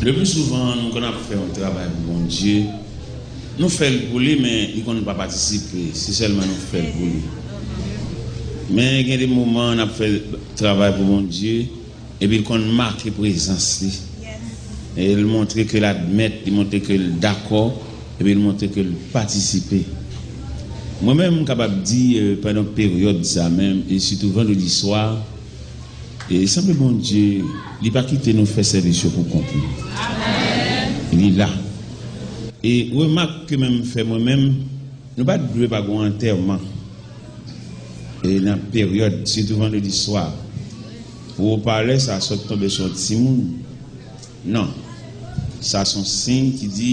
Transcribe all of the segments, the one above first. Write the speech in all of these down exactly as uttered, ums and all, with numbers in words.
Le pli souvan, nou konn ap fè yon travay pou Bondye, nou fè l pou li, men li konn pa patisipe, se sèlman nou fè l pou li. Men gen de moman, n ap fè travay pou Bondye, epi l konn make prezans li. E l montre ke l admèt, li montre ke l dakò, epi l montre ke l patisipe. Mwen menm, m kapab di, eh, pandan peryòd sa menm, e sitou vandredi swa, e sanble Bondye, li pa kite nou fè sèvis yo pou kont nou. Li la. E remak ke menm m fè mwen menm, nou pa t dwe pa gon antèman. E nan peryòd, sitou vandredi swa, pou opalè sa sot tonbe sou yon timoun. Non. Sa se yon siy ki di,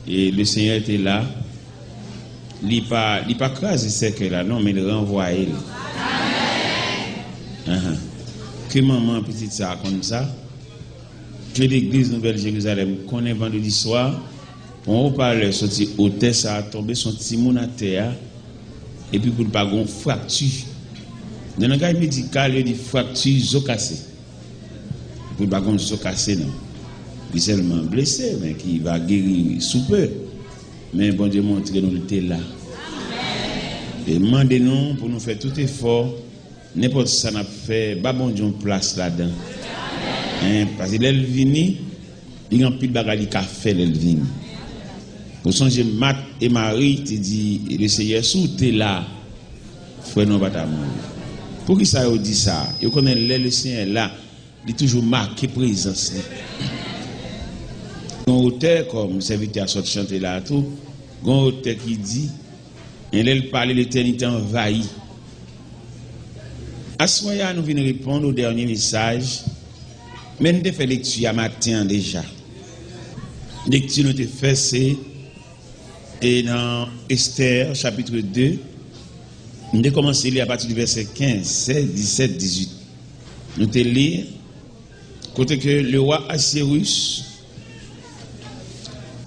e Lesenyè te la. Li pa, li pa kraze sèkèy la, non, men li ranvwaye l. Ahan. Ke manman pitit sa a konn sa. Ke legliz Nouvèl Jerizalèm konnen vandredi swa, pou yon opalè soti otè sa a tonbe sou yon timoun atè a, epi pou l pa gon frakti. Nan langaj medikal, yo di frakti zo kase. Pou l pa gon zo kase, non. Li sèlman blese, men ki va geri sou pe. Men Bondye montre nou li te la. E mande nou pou nou fè tout efò, nenpòt sa n ap fè, ba Bondye yon plas ladan. Hein, paske lè l vini, li gen anpil bagay li ka fè lè l vini. Ou sonje Mat e Mari te di Lesenyè, si w te la, frè nou an pa ta mouri. Poukisa yo di sa? Yo konnen lè Lesenyè la, li toujou make prezans li. Gon otè, kòm sèvitè a sot chante la a tou, gon otè ki di, e lè l pale, letènite anvayi. Aswè a, nou vin reponn o dènye mesaj, men n te fè lekti a maten an deja. Lekti nou te fè se, e nan Estè, chapit de, m te kòmanse li apati de vèsè kenz, sèz, disèt, dizuit. Nou te li, kote ke lewa Asyerus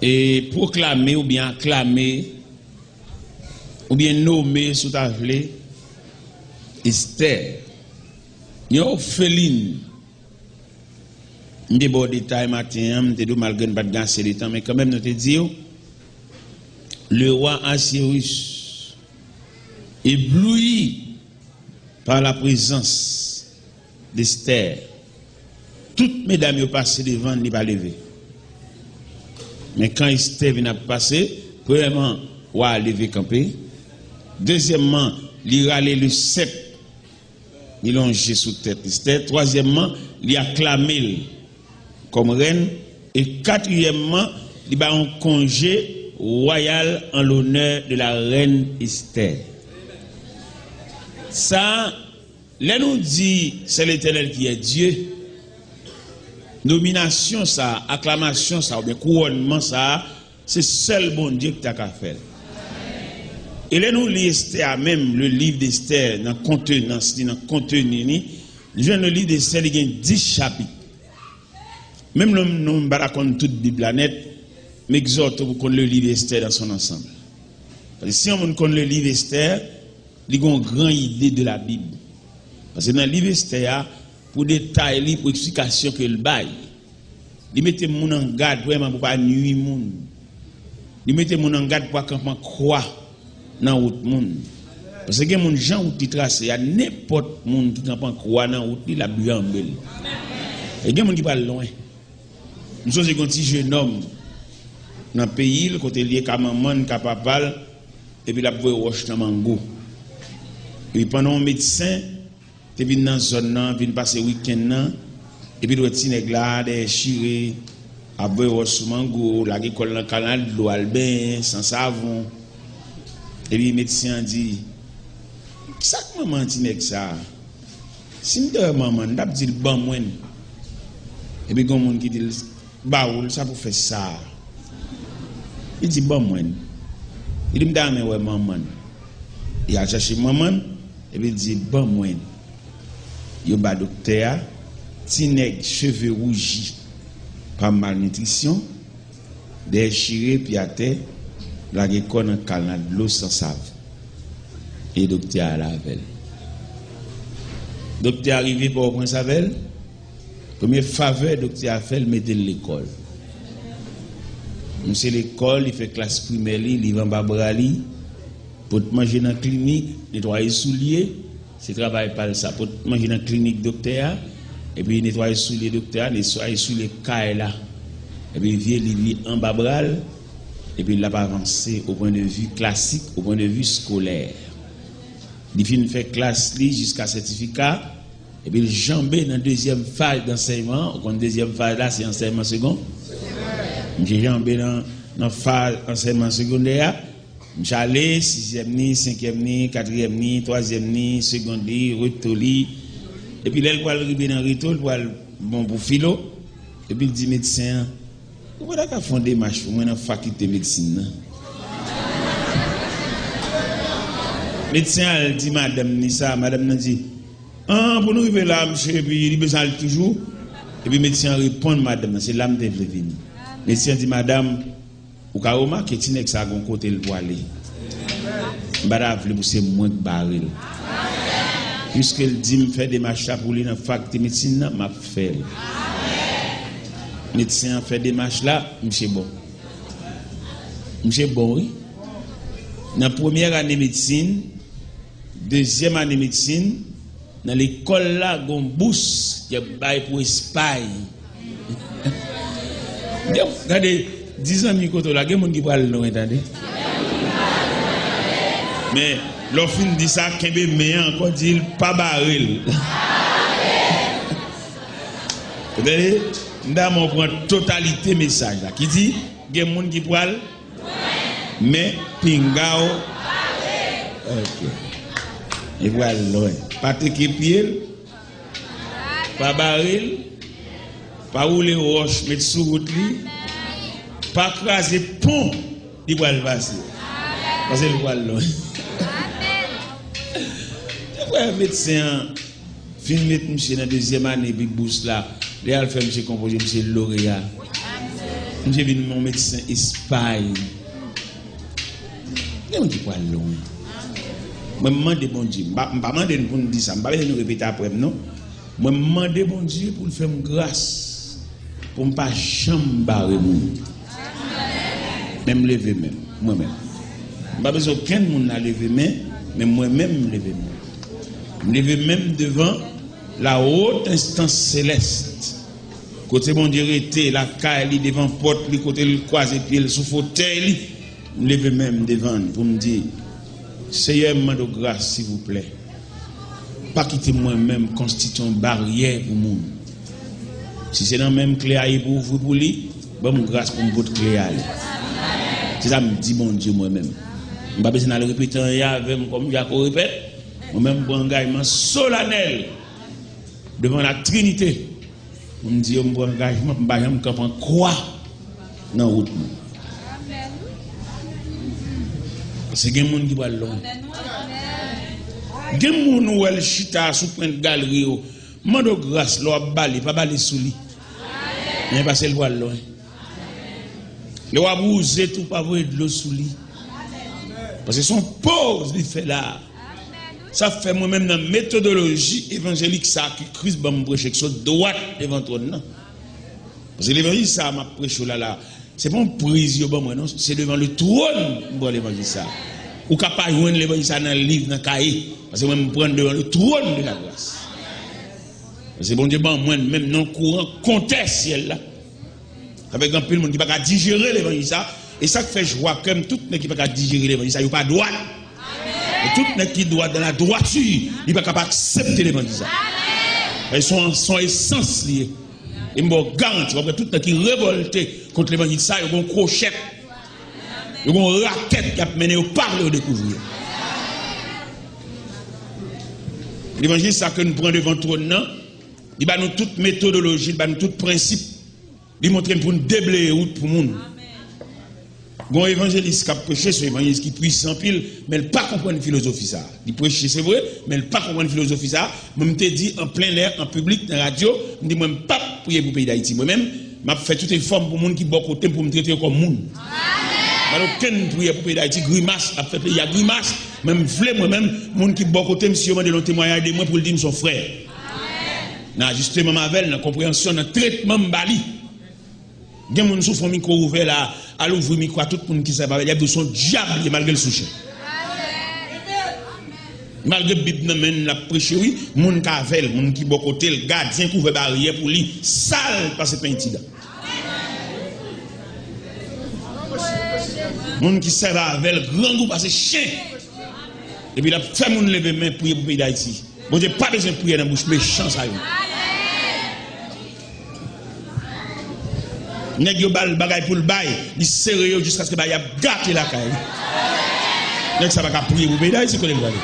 e pwoklame oubyen aklame oubyen nome, si w ta vle, Estè, yon òfelin. M te ba w detay maten an, m te di w, malgre n pa t gen ase de tan, men kanmenm nou te di w, lewa Asyerus, ébloui par la présence d'Esther, tout medam yo pase devan l, li pa leve. Men kan Estè vin ap pase, premyèman, wa a leve kanpe. Dezyèmman, li rale le sèp, li lonje sou tèt Estè. Twazyèmman, li aklame l kòm rèn. E katriyèmman, li ba yon konje wayal en l'honneur de la reine Esther. Sa, lè nou di c'est l'Éternel qui est Dieu, nominasyon sa, aklamasyon sa, oubyen kouwònman sa, se sèl Bondye ki ta ka fè l. E lè nou li Estè a menm, le livre d'Esther, nan kontenans li, nan konteni li, nou jwenn le livre d'Esther, li gen dis chapit. Menm lè nou pa ta konn tout Bib la nèt, m egzòte w pou konn le livre Esther dans son ensemble. Paske si yon moun konn le livre Esther, li gen yon gran ide de la Bible. Paske nan liv Estè a, pou detay li, pou eksplikasyon ke l bay, li mete moun an gad vrèman pou pa nui moun. Li mete moun an gad pou pa kanpe an kwa nan wout moun. Paske gen moun, jan wout li trase a, nenpòt moun ki kanpe an kwa nan wout li, l ap janbe l. E gen moun ki pral lwen. M sonje gen yon ti jenòm nan peyi l, kote l ye, ka manman l, ka papa l, epi l ap voye wòch nan mango. Epi pandan yon medsen te vin nan zòn nan, vin pase wikenn nan, epi l wè ti nèg la dèyè chire, ap voye wòch sou mango, lage kò l nan kanal dlo, al benyen san savon. Epi medsen an di, "Kisa k manman ti nèg sa a? Si m te wè manman l, m t ap di l ban mwen l." Epi gen yon moun ki di l, "Ba ou l, sa pou fè sa a?" Li di, "Ban mwen l." Li di, "M ta renmen wè manman l." Li al chache manman l, epi li di, "Ban mwen l." Yo ba doktè a, ti nèg cheve wouji pa malnitrisyon, dèyè chire, pye atè, lage kò nan kanal dlo san savon. E doktè a al avè l. Doktè a rive Pòtoprens avè l. Premye favè doktè a fè l, mete l lekòl. Misye lekòl, li fè klas primè li, liv anba bra li, pot manje nan klinik, netwaye soulye, se travay pa l sa. Pot manje nan klinik doktè a, epi netwaye soulye doktè a, netwaye soulye kay la. Epi vye liv li anba bra l, epi l ap avanse au point de vue classique, au point de vue scolaire. Li fin fè klas li jiska sètifika, epi l janbe nan dezyèm faz dansèyman an. Ou konn dezyèm faz la, se ansèyman segon. Misye janbe nan, nan faz ansèyman segondè a. Misye ale, sizyèm ni, senkyèm ni, katriyèm ni, twazyèm ni, segonn li, reto li. Epi lè l pral rive nan reto, l pral bon pou filo. Epi l di medsen an, ou pa ta ka fè yon demach pou mwen nan fakilite medsin nan? Medsen an al di madanm ni sa, madanm nan di, an, pou nou rive la, misye, epi li bezwen al toujou. Epi medsen an reponn madanm nan, se la m te vle vini. Medsen an di, madanm, ou ka remake ti nèg sa gon kote l pwale. M pa ta vle pou se mwen k bare l. Piske l di m fè demach la pou li nan fakilite medsin nan, m ap fè l. Medsen an fè demach la, misye bon. Misye bon, wi. Nan premyè ane medsin, dezyèm ane medsin, nan lekòl la, gon bous y ap bay pou Espay. Gen, gade, di zanmi kote w la, gen moun ki pral lwen, tande. Men, lè w fin di sa, kenbe men an ankò, di l pa bare l. Ou tande? M ta renmen w pran totalite mesaj la, ki di, gen moun ki pral men pinga w. Ok. Li pral lwen. Pa teke pye l. Pa bare l. Pa woule wòch met sou wout li. Pa kraze pon li pral pase. Paske li pral lwen. Te kwè medsen an fin met misye nan dezyèm ane, epi bous la, li al fè misye konpoze, misye loreya. Misye vin yon medsen Espay. Gen moun ki pral lwen. Mwen, m mande Bondye, m pa, m pa mande n pou n di sa, m pa bezwen nou repete apre m, non. Mwen, m mande Bondye pou l fè m gras, pou m pa janm bare moun. Men m leve men m, mwen menm. M pa bezwen okenn moun la leve men, men mwen menm, m leve men m. M leve men m devan la haute instance céleste. Kote Bondye rete, lakay li, devan pòt li, kote l kwaze pye l sou fotèy li, m leve men m devan l pou m di, Seyè, m mande w gras, silvouplè. Pa kite mwen menm konstitye yon baryè pou moun. Si se nan men m kle a ye pou ouvri pou li, ban m gras pou m pot kle a ale. Se sa m di Bondye mwen menm. M pa bezwen al repete anyen avè m kòm Jako repèt. Mwen menm, m pran angajman solanèl devan la Trinité. M di yo, m pran angajman pou m pa janm kanpe an kwa nan wout mwen. Paske gen moun ki pral lwen. Gen moun ou wè l chita sou pwent galri yo. Mande w gras lè w ap bale, pa bale sou li. Men paske l pral lwen. Lè w ap wouze tou, pa voye dlo sou li. Paske se yon poz li fè la. Sa fè mwen menm nan metodoloji evanjelik sa ke Kris ban m preche, ki sot dwat devan twòn nan. Paske levanjil sa a m ap preche w la la, se pa yon priz yo ban mwen non, se devan le twòn m pran levanjil sa a. Ou ka pa jwenn levanjil sa a nan liv, nan kaye, paske mwen m pran l devan le twòn de la gras. Paske Bondye ban mwen l menm nan kouran kontè syèl la. Avèk anpil moun ki pa ka dijere levanjil sa, e sa k fè jwa kè m, tout nèg ki pa ka dijere levanjil sa, yo pa dwat. E tout nèg ki dwat dan la dwati, li pa ka pa aksepte levanjil sa. E se yon, se yon esans li ye. E m ba w garanti, w ap wè tout nèg ki revòlte kont levanjil sa, yo gen yon kwochèt, yo gen yon rakèt k ap mennen yo pa vle yo dekouvri. Levanjil sa ke nou pran devan twòn nan, li ba nou tout metodoloji, li ba nou tout prensip. Li montre n pou n debleye wout pou moun. Gon evanjelis k ap preche, se yon evanjelis ki pwisan anpil, men l pa konprann filozofi sa a. Li preche, se vre, men l pa konprann filozofi sa a. Mwen, m te di an plen lè, an piblik, nan radyo, m di, mwen, m p ap priye pou peyi Dayiti. Mwen menm, m ap fè tout efò m pou moun ki bò kote m, pou m trete yo kòm moun. M pa okenn priyè pou peyi Dayiti, grimas, ap fè peyi a grimas, men m vle, mwen menm, moun ki bò kote m, si yo mande l yon temwayaj de mwen, pou l di m se yon frè. Nan ajisteman m avè l, nan konpreyansyon, nan tretman m ba li. Gen moun sou fon mikwo ouvè la, al ouvri mikwo a, tout moun ki sèvi avè l, y ap di w se yon dyab li ye, malgre l sou chè. Malgre Bib nan men l, l ap preche, wi, moun k avè l, moun ki bò kote l, gadyen k ouvè baryè pou li, sal pase penti dan. Moun ki sèvi avè l, grangou pase chen. Epi l ap fè moun leve men, priye pou peyi Dayiti. Bondye pa bezwen priyè nan bouch mechan sa yo. Nèg yo ba l bagay pou l bay, li sere yo jiskaske bagay ap gate lakay li. Nèg sa pa ka priye pou peyi Dayiti, kote l prale?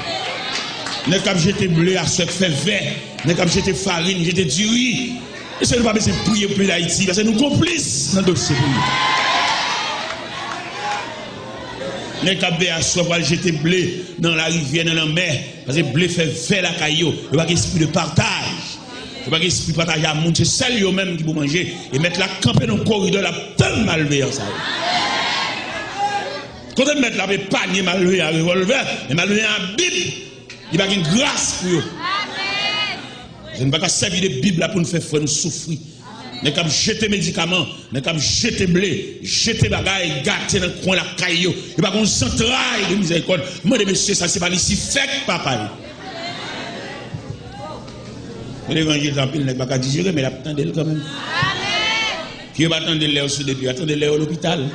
Nèg k ap jete ble aswè, k fè vè, nèg k ap jete farin, jete diri. Mesye, nou pa bezwen priye pou peyi Dayiti, paske nou konplis nan dosye peyi. Nèg k ap veye aswè pou al jete ble nan larivyè, nan lanmè, paske ble fè vè lakay yo. Yo pa gen espri de pataj. Yo pa gen espri pataje a moun, se sèl yo menm ki pou manje. E mèt la kanpe nan koridò, l ap tann malveyan sa yo. Kote mèt la ap epanye malveyan a revòlvè, men malveyan a Bib, li pa gen gras pou yo. Paske nou pa ka sèvi de Bib la pou n fè frè nou soufri. Nèg k ap jete medikaman, nèg k ap jete ble, jete bagay, gate nan kwen lakay yo. Yo pa gen yon zantray de mizèrikòd. Mande mesye sa, se pa Lisifè k papa yo. Levanjil anpil nèg pa ka dijere, men l ap tande l kanmenm. Ki yo pa tande l lè yo sou de pye, yo tande l lè yo lopital.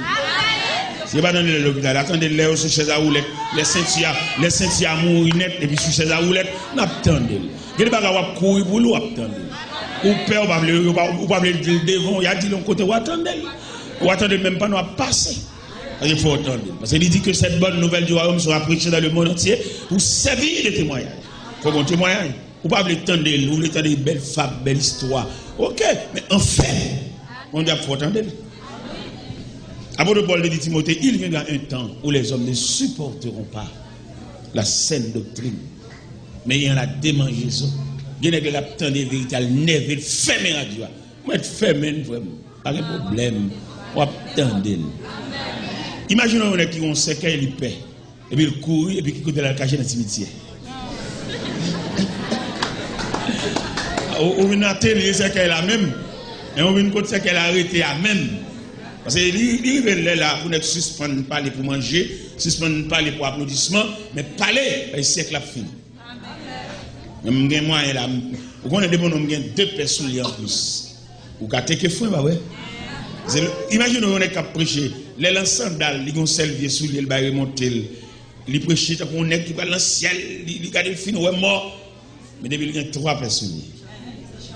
Si yo pa tande l lè yo lopital, yo tande l lè yo sou chèz a woulèt. Lè senti a, lè senti a mouri nèt, epi sou chèz a woulèt, n ap tande l. Gen de bagay w ap kouri pou li, w ap tande l. Ou pè, ou pa vle, ou pa, ou pa vle di l devan w, y a di l yon kote, w a tande l. W a tande l menm pandan w ap pase. Paske fò w tande l. Paske li di que cette bonne nouvelle du royaume sera prêchée dans le monde entier pour servir de témoignage. Fò w gon temwayaj. Ou pa vle tande l, ou vle tande bèl fab, bèl istwa. Oke, men anfen, Bondye ap fè w tande l. Apot Pòl te di Timote, il viendra un temps où les hommes ne supporteront pas la saine doctrine, mais il y en a des mangeaisons. Gen nèg la ap tande verite a, l nève, l fèmen radyo a. Mwen fèmen l, frè m. Pa gen pwoblèm. W ap tande l. Imajine yon nèg ki gen yon sèkèy, li pè. Epi l kouri, epi ki kote l al kache nan simityè. Ou, ou vin atelye sèkèy la menm. Men ou vin kot sèkèy la rete a menm. Paske li, li rive lè la pou nèg sispann pale pou manje, sispann pale pou aplodisman, men pale, bay syèk la ap fini. Men m gen mwayen la, m, ou konnen depi nou m gen de pè soulye anplis. Ou ka teke fren, pa vre? Se, imajine yon nèg k ap preche, lè l an sandal, li gen yon sèl vye soulye, l bay remonte l. Li preche tankou yon nèg ki pral nan syèl, li, li gade l fin wè mò. Men depi l gen twa pè soulye.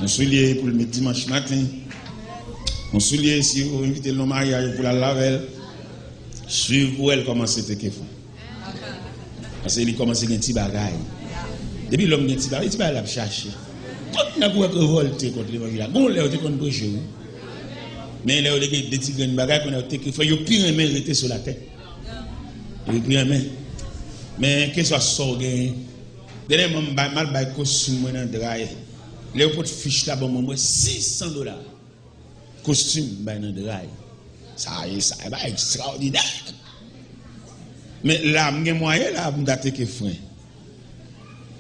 Yon soulye pou l met dimanch maten. Yon soulye si yo envite l nan maryaj pou l al avè l. Swiv pou wè l kòmanse teke fren. Paske li kòmanse gen ti bagay. Depi lòm gen ti bagay, ti bagay l ap chache. Tout nèg ou wè k revòlte kont levanjil la. Gon lè yo te konn preche, wi. Men lè yo te gen de ti grenn bagay, kounye a yo teke fren, yo pi renmen rete sou latè. Yo pi renmen. Men keswa sa w genyen. Dènyèman, m bay, m al bay kostim mwen nan dray. Lè yo pot fich la ban mwen, mwen, sis san dola. Kostim m bay nan dray. Sa ye, sa ye, pa ekstraòdinè. Men la, m gen mwayen la, pou m ta teke fren.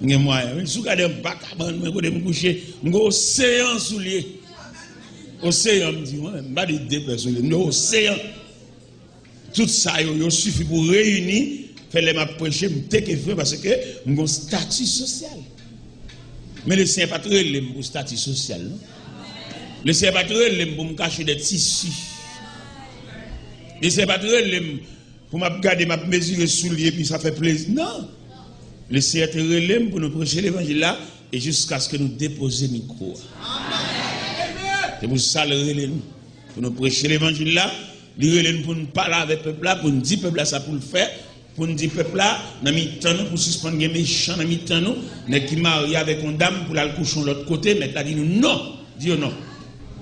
M gen mwayen, wi. Si w gade anba kabann mwen, kote m kouche, m gen oseyan soulye. Oseyan, m di, mwen, m pa di de pè soulye, m di oseyan. Tout sa yo, yo sifi pou reyini, fè lè m ap preche, m teke fren, paske m gen yon estati sosyal. Men Lesenyè pa t rele m pou estati sosyal, non. Lesenyè pa t rele m pou m kache dèyè tisi. Lesenyè pa t rele m pou m ap gade, m ap mezire soulye, epi sa fè plezi. Non. Lesenyè te rele m pou nou preche levanjil la, e jiskaske nou depoze mikwo a. Se pou sa l rele nou. Pou nou preche levanjil la, li rele n pou n pale avèk pèp la, pou n di pèp la sa pou l fè, pou n di pèp la, nan mitan nou, pou sispann gen mechan nan mitan nou, nèg ki marye avèk yon dam pou l al kouche yon lòt kote, mèt la di nou non, di yo non.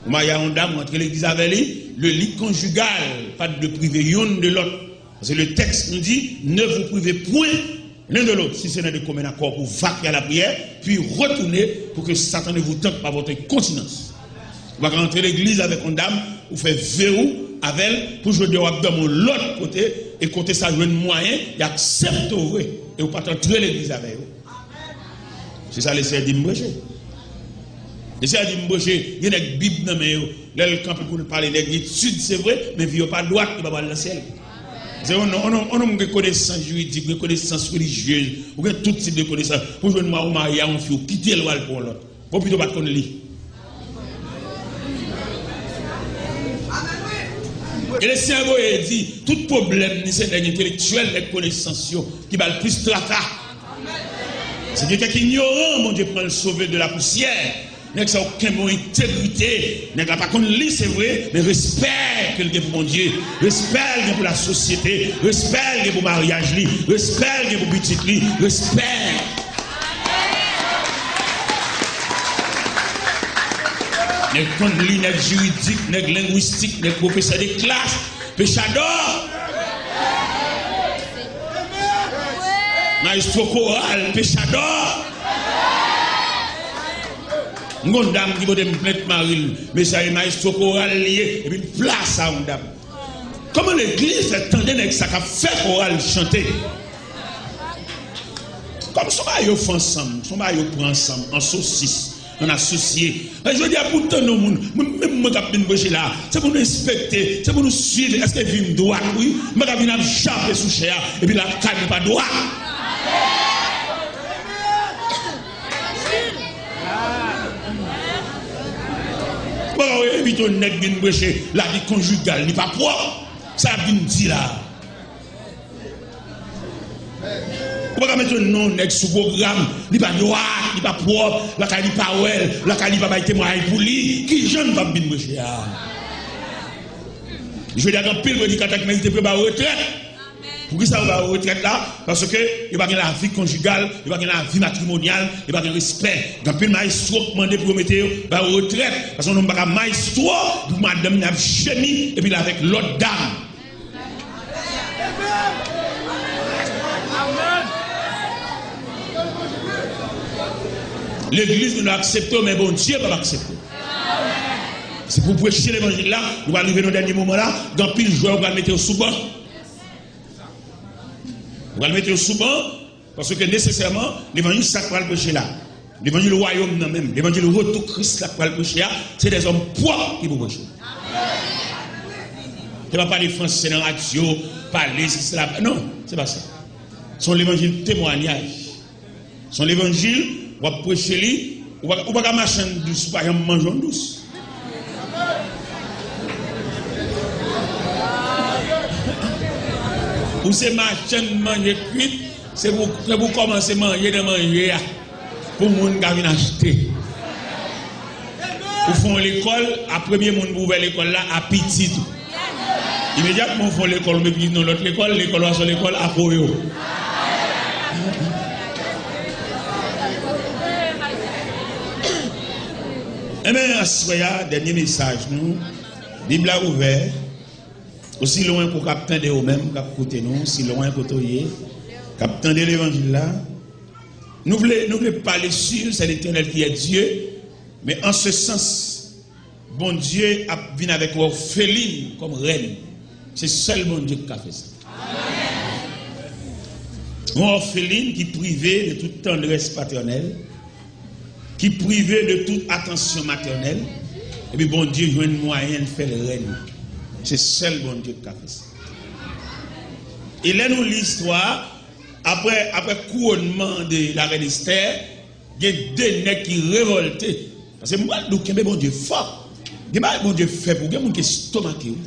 Ou marye a yon dam, ou antre legliz avè li, le lit conjugal, pa t dwe prive youn de lòt. Paske le tèks nou di, ne vous privez point l'un de l'autre, si ce n'est de commun accord, pour vaquer à la prière, puis retourner pour que Satan ne vous tente par votre incontinence. Ou pa ka antre legliz avèk yon dam, ou fè ve ou avè l, pou jodi a w ap dòmi yon lòt kote, e kote sa jwenn mwayen, y aksepte w vre, e ou pa t antre legliz avè yo. Se sa Lesenyè di m preche. Mesye a di m preche, gen nèg Bib nan men yo. Lè l kanpe pou l pale, nèg etid, se vre, men vi yo pa dwat, yo pa pral nan syèl. Se yon, yon, yon, yon nonm gen konesans jiridik, gen konesans relijyez, ou gen tout tip de konesans. Pou jwenn mwa ou marye a yon fi, ou kite l, ou al pran yon lòt. Bon, pito pa t konn li. Kretyen an voye di, tout pwoblèm ni se nèg entelektyèl, nèg konesans yo, ki ba l plis traka. Se quelqu'un qui est ignorant, Bondye pran l sove de la poussière. Nèg sa yo kenbe yon entegrite. Nèg la pa konn li, se vre, men respè ke l gen pou Bondye, respè l gen pou lasosyete, respè l gen pou maryaj li, respè l gen pou pitit li, respè. Nèg konn li, nèg jiridik, nèg lengwistik, nèg pwofesè de klas, pechadò. Mayestwo koral, pechadò. M gon dam ki pote m plent mari l, mesye a e mayestwo koral li ye, epi l plase a yon dam. Kòman legliz fè tande nèg sa k ap fè koral chante? Kòm se yon bagay yo fè ansanm, se yon bagay yo pran ansanm, an sosis, an asosye. Jodi a pou w tann yon moun, mwen, menm mwen k ap vin preche la, se pou nou enspekte, se pou nou swiv, èske vi m dwat, wi? M pa ka vin ap jape sou chè a, epi lakay mwen pa dwat. Bon, ou envite yon nèg vin preche, lavi konjigal li pa pwòp. Sa y ap vin di la? Ou pa ka mete non nèg sou pwogram, li pa dwat, li pa pwòp, lakay li pa wè l, lakay li pa bay temwayaj pou li. Kijan n p ap vin preche a? Jodi a, gen anpil predikatè ki merite pou yo ba yo retrèt. Poukisa yo ba yo retrèt la? Paske yo pa gen lavi konjigal, yo pa gen lavi matrimonyal, yo pa gen respè. Gen anpil mayestwo k mande pou yo mete yo, ba yo retrèt. Paske yon nonm pa ka mayestwo pou madanm li ap jemi epi l avèk lòt dam. Legliz nou aksepte w, men Bondye p ap aksepte w. Se pou preche levanjil la, nou pral rive nan dènye moman la, gen anpil jwè ou pral mete yo sou ban. Ou pral mete yo sou ban, paske nesesèman, levanjil sa k pral preche la. Levanjil wayòm nan menm, levanjil retou Kris la k pral preche a, se dèzòm pwòp ki pou preche. Se pa pale franse nan radyo, pale si se la, non, se pa sa. Se yon levanjil temwayaj. Se yon levanjil, w ap preche li, ou pa, ou pa ka machann dous, ou pa janm manje yon dous. Ou se machann manje kwit, se pou, se pou kòmanse manje nan manje a, pou moun ka vin achte. Ou fè yon lekòl, a premye moun pou ouvè lekòl la, a pitit ou. Imedyatman ou fè yon lekòl, ou mete pitit nan lòt lekòl, lekòl ou a se yon lekòl a koyo. Enben, aswè a, dènye mesaj nou, Bib la ouvè, osi lwen ke w k ap tande ou menm, k ap koute nou, si lwen kote w ye, k ap tande levanjil la, nou vle, nou vle pale sur c'est l'Éternel qui est Dieu, mais en ce sens, Bondye ap vin avèk yon òfelin kòm rèn. Se sèl Bondye ki ka fè sa. Yon òfelin ki prive de tout tandrès patènèl, ki prive de tout atansyon matènèl, epi Bondye jwenn mwayen l fè l rèn. Se sèl Bondye ki ka fè sa. E lè nou li istwa, apre, apre kouwònman de la rèn Estè, gen de nèg ki revòlte. Paske m pral di w, kenbe Bondye fò. Gen bagay Bondye fè pou w, gen moun ki estomake w.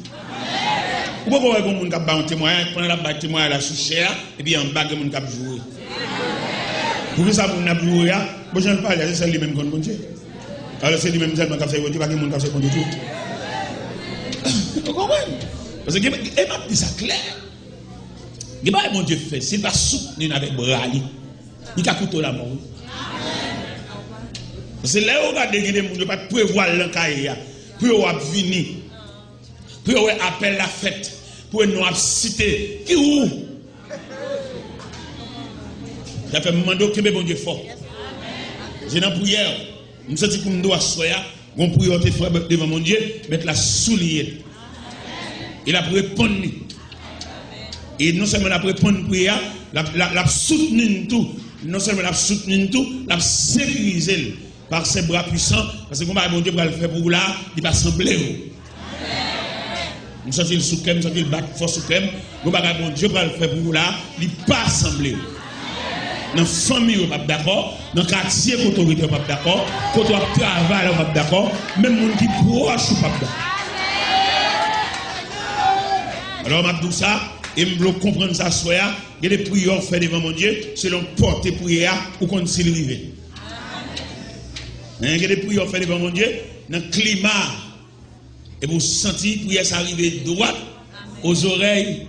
Ou poko wè gen moun k ap bay yon temwayaj, pandan l ap bay temwayaj la sou chè a, epi anba gen moun k ap joure. Poukisa moun nan ap joure a? Bon, jan l pale a, se sèl li menm konn Bondye. Alò, se li menm sèlman k ap sèvi Bondye, pa gen moun k ap sèvi Bondye tou. Ou konprann? Paske gen, e m ap di sa klè. Gen bagay Bondye fè, si l pa soutni n avèk bra li, li ka koute w lamò, wi. Paske lè yo gade gen de moun yo pa t prevwa l nan kaye a, pou yo ap vini, pou yo wè apèl la fèt, pou yo non ap site, ki ou? Sa fè m mande w kenbe Bondye fò. Se nan priyè, m santi pou m di w aswè a, gon priyè w te fè devan Bondye, Mèt la souliye l. E l ap reponn li. E non sèlman l ap reponn priyè a, l ap, l ap, l ap soutni n tou. Non sèlman l ap soutni n tou, l ap sekirize l. Par ses bras puissants, paske gon bagay Bondye pral fè pou ou la, li pa sanble w. M santi l sou kè m, m santi l bat fò sou kè m. Gon bagay Bondye pral fè pou ou la, li pa sanble w. Nan fanmi w, yo p ap dakò. Nan katye kote w rete, yo p ap dakò. Kote w ap travay la, yo p ap dakò. Menm moun ki pwòch ou p ap dakò. Alò, m ap di w sa, e m vle w konprann sa aswè a. Gen de priyè w fè devan Bondye, selon pòte priyè a, ou konn si l rive. Hein, gen de priyè w fè devan Bondye, nan klima, epi w santi priyè sa rive dwat ozorèy,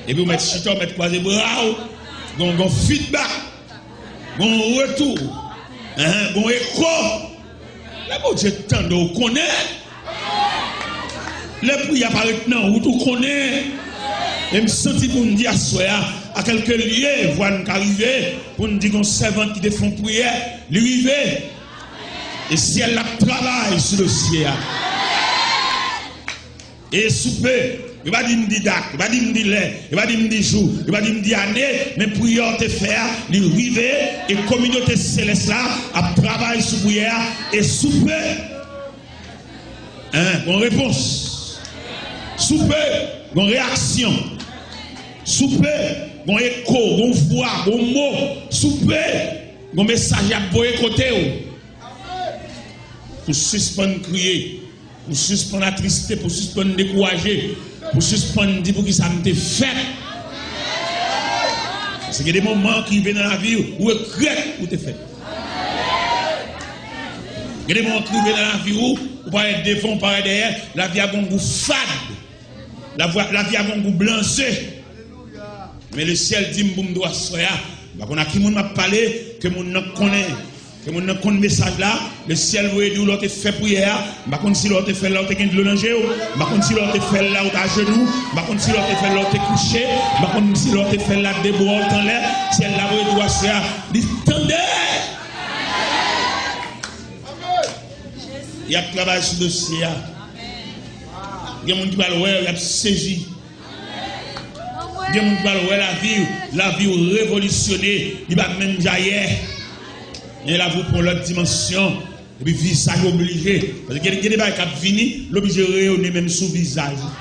epi w mèt chita, w mèt kwaze bra w, gon, gon feedback, gon retou, hein, gon eko. Lè Bondye tande w, konnen. Lè priyè a parèt nan wout ou, konnen. E m santi pou n di aswè a, a kèlke lye, vwa n ka rive, pou n di gon sèvant ki te fè yon priyè, li rive. E syèl la ap travay sou dosye a. E soupe, yo pa di m di dat, yo pa di m di lè, yo pa di m di jou, yo pa di m di ane, men priyè w te fè a, li rive, e kominote selès la ap travay sou priyè a, e soupe. Hein, gon repons. Soupe, gon reyaksyon. Soupe, gon eko, gon vwa, gon mo. Soupe, gon mesaj y ap voye kote w. Pou sispann kriye, pou sispann atriste, pou sispann dekouraje, pou sispann di poukisa m te fèt. Paske gen de moman ki rive nan lavi w, ou regrèt ou te fèt. Gen de moman ki rive nan lavi w, ou parèt devan, ou parèt dèyè, lavi a gon gou fad. Lavi a, lavi a gon gou blanze. Men lesyèl di m pou m di w aswè a, m pa konn a ki moun m ap pale, ke moun nan konnen, ke moun nan konn mesaj la, lesyèl voye di w lè w te fè priyè a, m pa konn si lè w te fè l la ou te gen dlo nan je w, m pa konn si lè w te fè l la ou t ajenou, m pa konn si lè w te fè l la ou te kouche, m pa konn si lè w te fè l la de bra w t anlè, syèl la voye di w aswè a, li tande! Y ap travay sou dosye a. Gen moun ki pral wè, y ap sezi. Gen moun ki pral wè lavi, lavi w revolisyone, li pa menm jan yè. Men lavi w pran lòt dimansyon, epi vizaj oblije. Paske gen, gen de bagay k ap vini, l oblije reyone menm sou vizaj ou.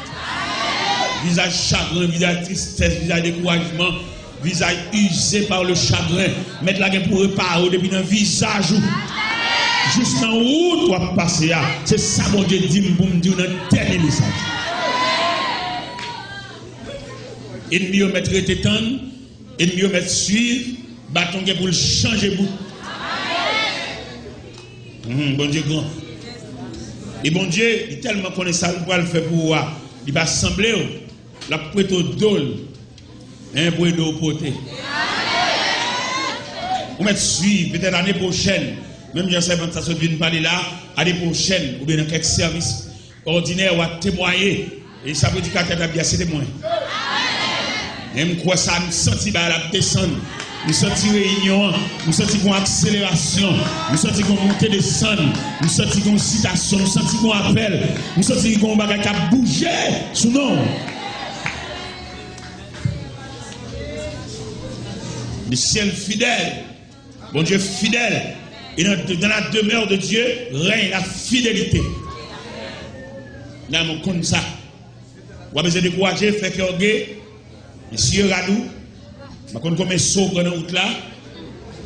Vizaj chagren, vizaj tristès, vizaj dekourajman. Vizaj usé par le chagrin. Mèt la gen pou repare w depi nan vizaj ou jis nan wout w ap pase a. Se sa Bondye di m pou m di w nan dènye mesaj. Ènmi yo mèt rete tann, ènmi yo mèt swiv, baton gen pou l chanje bout. Hmm, Bondye gran. E Bondye, li tèlman konnen sa l pral fè pou ou a, li pa sanble w, l ap prete w do l. Hein, pou ede w pote. Ou mèt swiv, petèt ane pwochèn, menm jan sèvant sa sot vin pale la, ane pwochèn, oubyen nan kèk sèvis òdinè, w a temwaye. E sa predikatè t ap di a, se te mwen. Men m kwè sa, m santi bagay la ap desann. M santi reyinyon an, m santi gon akselerasyon, m santi gon monte desann, m santi gon sitasyon, m santi gon apèl, m santi gon bagay k ap bouje sou non w. Le ciel fidèle. Bondye fidèl. Et dans, dans la demeure de Dieu règne la fidélité. Nan mwen konn sa. W ap bezwen dekouraje, fè kè w ge. Mesye rad ou. M pa konn konbyen so w pran nan wout la.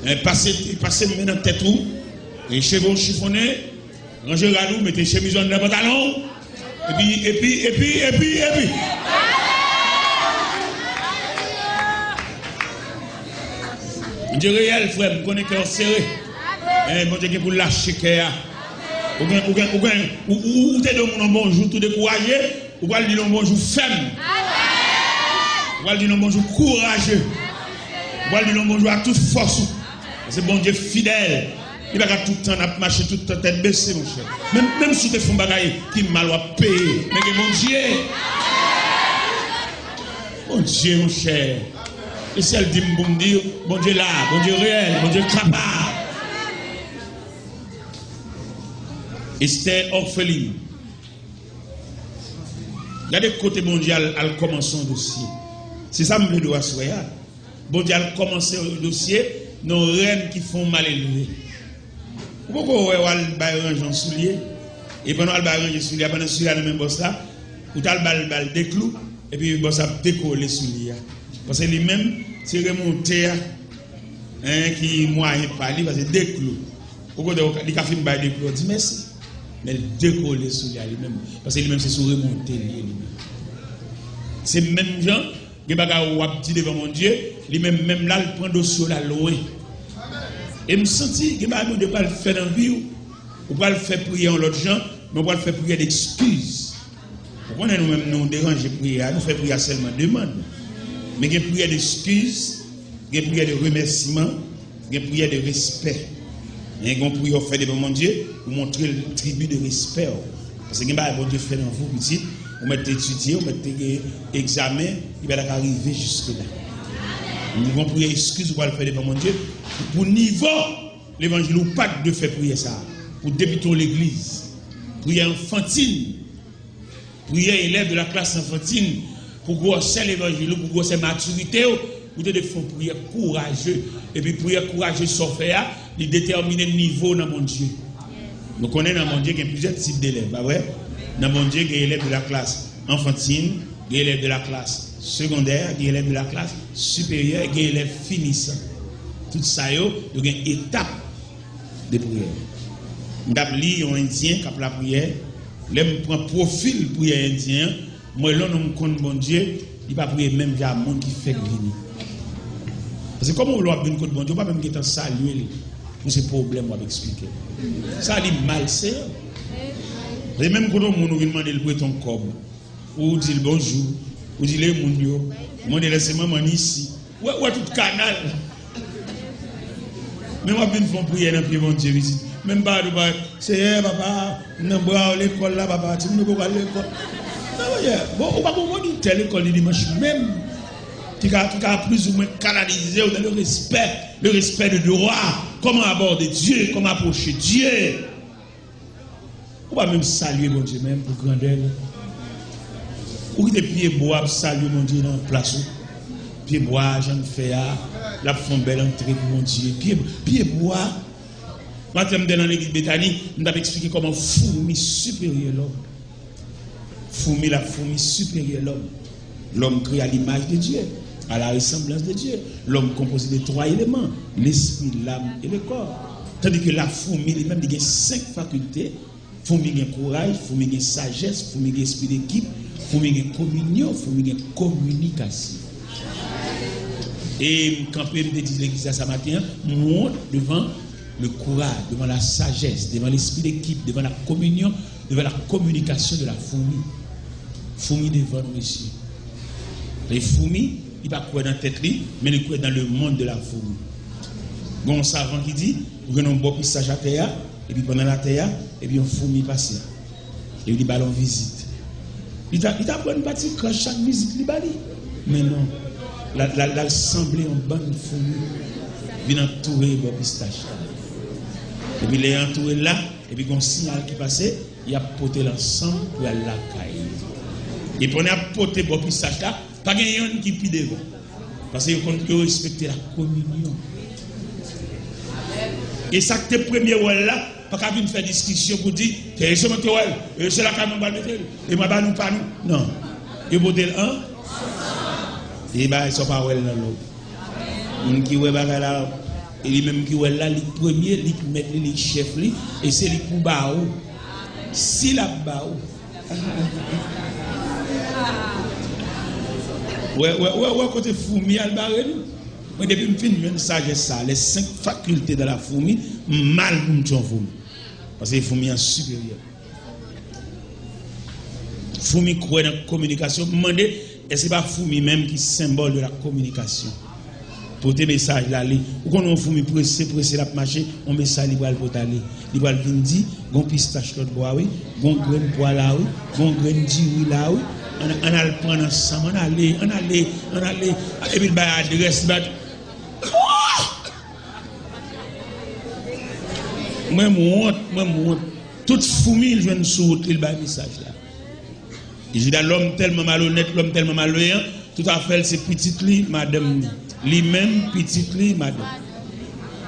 Men pase, pase men nan tèt ou. E cheve w chifonnen. Ranje rad ou, mete chemiz ou anndan pantalon w. Epi, epi, epi, epi, epi. Bondye reyèl, frè m, m konnen kè w sere. Men Bondye gen pou lache kè a. Ou gen, ou gen, ou gen, ou, ou, ou te di yon moun yon bonjou tou dekouraje, ou pral di l yon bonjou fèm. Ou pral di l yon bonjou kouraje. Ou pral di l yon bonjou ak tout fòs ou. Paske Bondye fidèl. Li pa ka tout tan n ap mache tout tan tèt bese, monchè. Menm, menm si w te fè yon bagay ki mal, w ap peye. Men gen Bondye. Bondye, monchè. E si l di m pou m di, Bondye la, Bondye reyèl, Bondye kapab. Estè òfelin. Gade kote Bondye al, al kòmanse yon dosye. Se sa m vle di w aswè a. Bondye al kòmanse yon dosye nan yon rèn ki fè yon malelve. Ou poko wè w al bay ranje yon soulye, e pandan w al bay ranje soulye a, pandan soulye a nan men bòs la, ou t al ba l, ba l de klou, epi bòs la ap dekole soulye a. Paske li menm, se remonte a, en, ki mwayen pa li, paske de klou. Ou kote w ka, li ka fin bay de klou, w di mèsi. Men l dekole soulye a li menm. Paske li menm se sou remonte li ye li menm. Se menm jan, gen bagay w ap di devan Bondye, li menm, menm la, l pran dosye w la lwen. E m santi, gen bagay Bondye pral fè nan vi w, ou pral fè priyè yon lòt jan, men ou pral fè priyè dekskiz. Ou konnen nou menm nou deranje priyè a, nou fè priyè a sèlman demann. Men gen priyè dekskiz, gen priyè de remèsiman, gen priyè de respè. Gen yon priyè w fè devan Bondye, ou montre l tribi de respè w. Paske gen bagay Bondye fè nan vi w, pitit, ou mèt te etidye, ou mèt te gen egzamen, li pa ta ka rive jiske la. Gen yon priyè ekskiz ou pral fè devan Bondye, pou nivo levanjil ou pa t dwe fè priyè sa a. Pou debite yon legliz. Priyè anfantin. Priyè elèv de la klas anfantin pou gwosè levanjil ou, pou gwosè matirite w, ou te dwe fè yon priyè kouraje. Epi priyè kouraje sa w fè a, li detèmine nivo w nan Bondye. Nou konnen nan Bondye gen plizyè tip delèv, pa vre? Nan Bondye gen elèv de la klas anfantin, gen elèv de la klas segondè, gen elèv de la klas siperyè, gen elèv finisan. Tout sa yo, yo gen etap de priyè. M t ap li yon endyen k ap lapriyè. Lè m pran pwofil priyè endyen an, m wè lè yon nonm konn Bondye, li pa priye menm jan a moun ki fèk vini. Paske kòman w lè w ap vin kot Bondye, ou pa menm gentan salye l pou se pwoblèm w ap eksplike. Sa li malseyan. Se menm kote yon moun ou vin mande l prete yon kòb. Ou di l bonjou, ou di l e moun yo, ou mande l èske manman n isi. Ou wè, ou wè tout kanal. Men w ap vin fè yon priyè nan pye Bondye, pitit. Menm pa, ou pa, Seyè, papa, m nan bra w lekòl la, papa, timoun yo poko al lekòl. Non, Seyè, bon, ou pa gon monitè lekòl li dimanch menm. Ki ka, ki ka plizoumwen kanalize w dans le respect, le respect de droit. Comment aborder Dieu, comment approcher Dieu. Ou pa menm salye Bondye menm pou grandè l. Ou kite pyebwa ap salye Bondye nan plas ou. Pyebwa a, jan l fè a, l ap fè yon bèl antre pou Bondye. Pye, pyebwa. Maten m te nan legliz Betani, m t ap eksplike kòman foumi siperyè lòm. Foumi la, foumi siperyè lòm. L'homme créé à l'image de Dieu, à la ressemblance de Dieu. L'homme composé de trois éléments, l'esprit, l'âme et le corps. Tandis que la foumi li menm, li gen senk fakilte. Foumi gen kouraj, foumi gen sajès, foumi gen espri dekip, foumi gen kominyon, foumi gen kominikasyon. E m kanpe, m te di legliz la sa maten an, m wont devan le kouraj, devan la sajès, devan lespri dekip, devan la kominyon, devan la kominikasyon de la foumi. Foumi devan nou, mesye. E foumi, li pa kwè nan tèt li, men li kwè dans le monde de la fourmi. Gen yon savan ki di, ou gen yon bò pistach atè a, epi pandan l atè a, epi yon foumi pase. Epi li ba l yon vizit. Li ta, li ta pran yon pati krach chak vizit li ba li. Men non, l al, l al, l al sanble yon bann foumi vin antoure bò pistach la. Epi lè y antoure l la, epi gen yon siyal ki pase, y ap pote l ansanm pou y al lakay li. E pandan y ap pote bò pistach la, pa gen yonn ki pi devan. Paske yo konn, yo respekte la kominyon. E sa k te premye wè l la, pa ka vin fè diskisyon pou di, se, se mwen ki wè l, e se lakay mwen pral mete l, e mwen ba nou pa nou. Non. Yo pote l an, e bagay sa w pa wè l nan lòd. Moun ki wè bagay la, e li menm ki wè l la, li k premye, li k mèt li, li k chèf li, e se li k pou ba ou. Si l ap ba ou. Wè, wè, wè, wè kote foumi al bare nou. Mwen, depi m fin jwenn sajès sa, les cinq facultés de la fourmi, m mal pou m tchon foumi. Paske foumi an siperyè. Foumi kwè nan kominikasyon. M mande, èske se pa foumi menm ki senbòl de la kominikasyon? Pote mesaj la, li. Ou konn yon foumi prese, prese, l ap mache, yon mesaj li pral pote ale. Li pral vin di, gon pistach lòt bò a, wi. Gon grenn pwa la, wi. Gon grenn diri la, wi. Ann, ann al pran ansanm, ann ale, ann ale, ann ale. Epi l bay adrès, li bay. Mwen, m wont, mwen, m wont. Tout foumi l jwenn sou wout li, l bay mesaj la. Jida, lòm tèlman malonèt, lòm tèlman malveyan, tout afè l se pitit li, madanm li. Li menm, pitit li, madanm.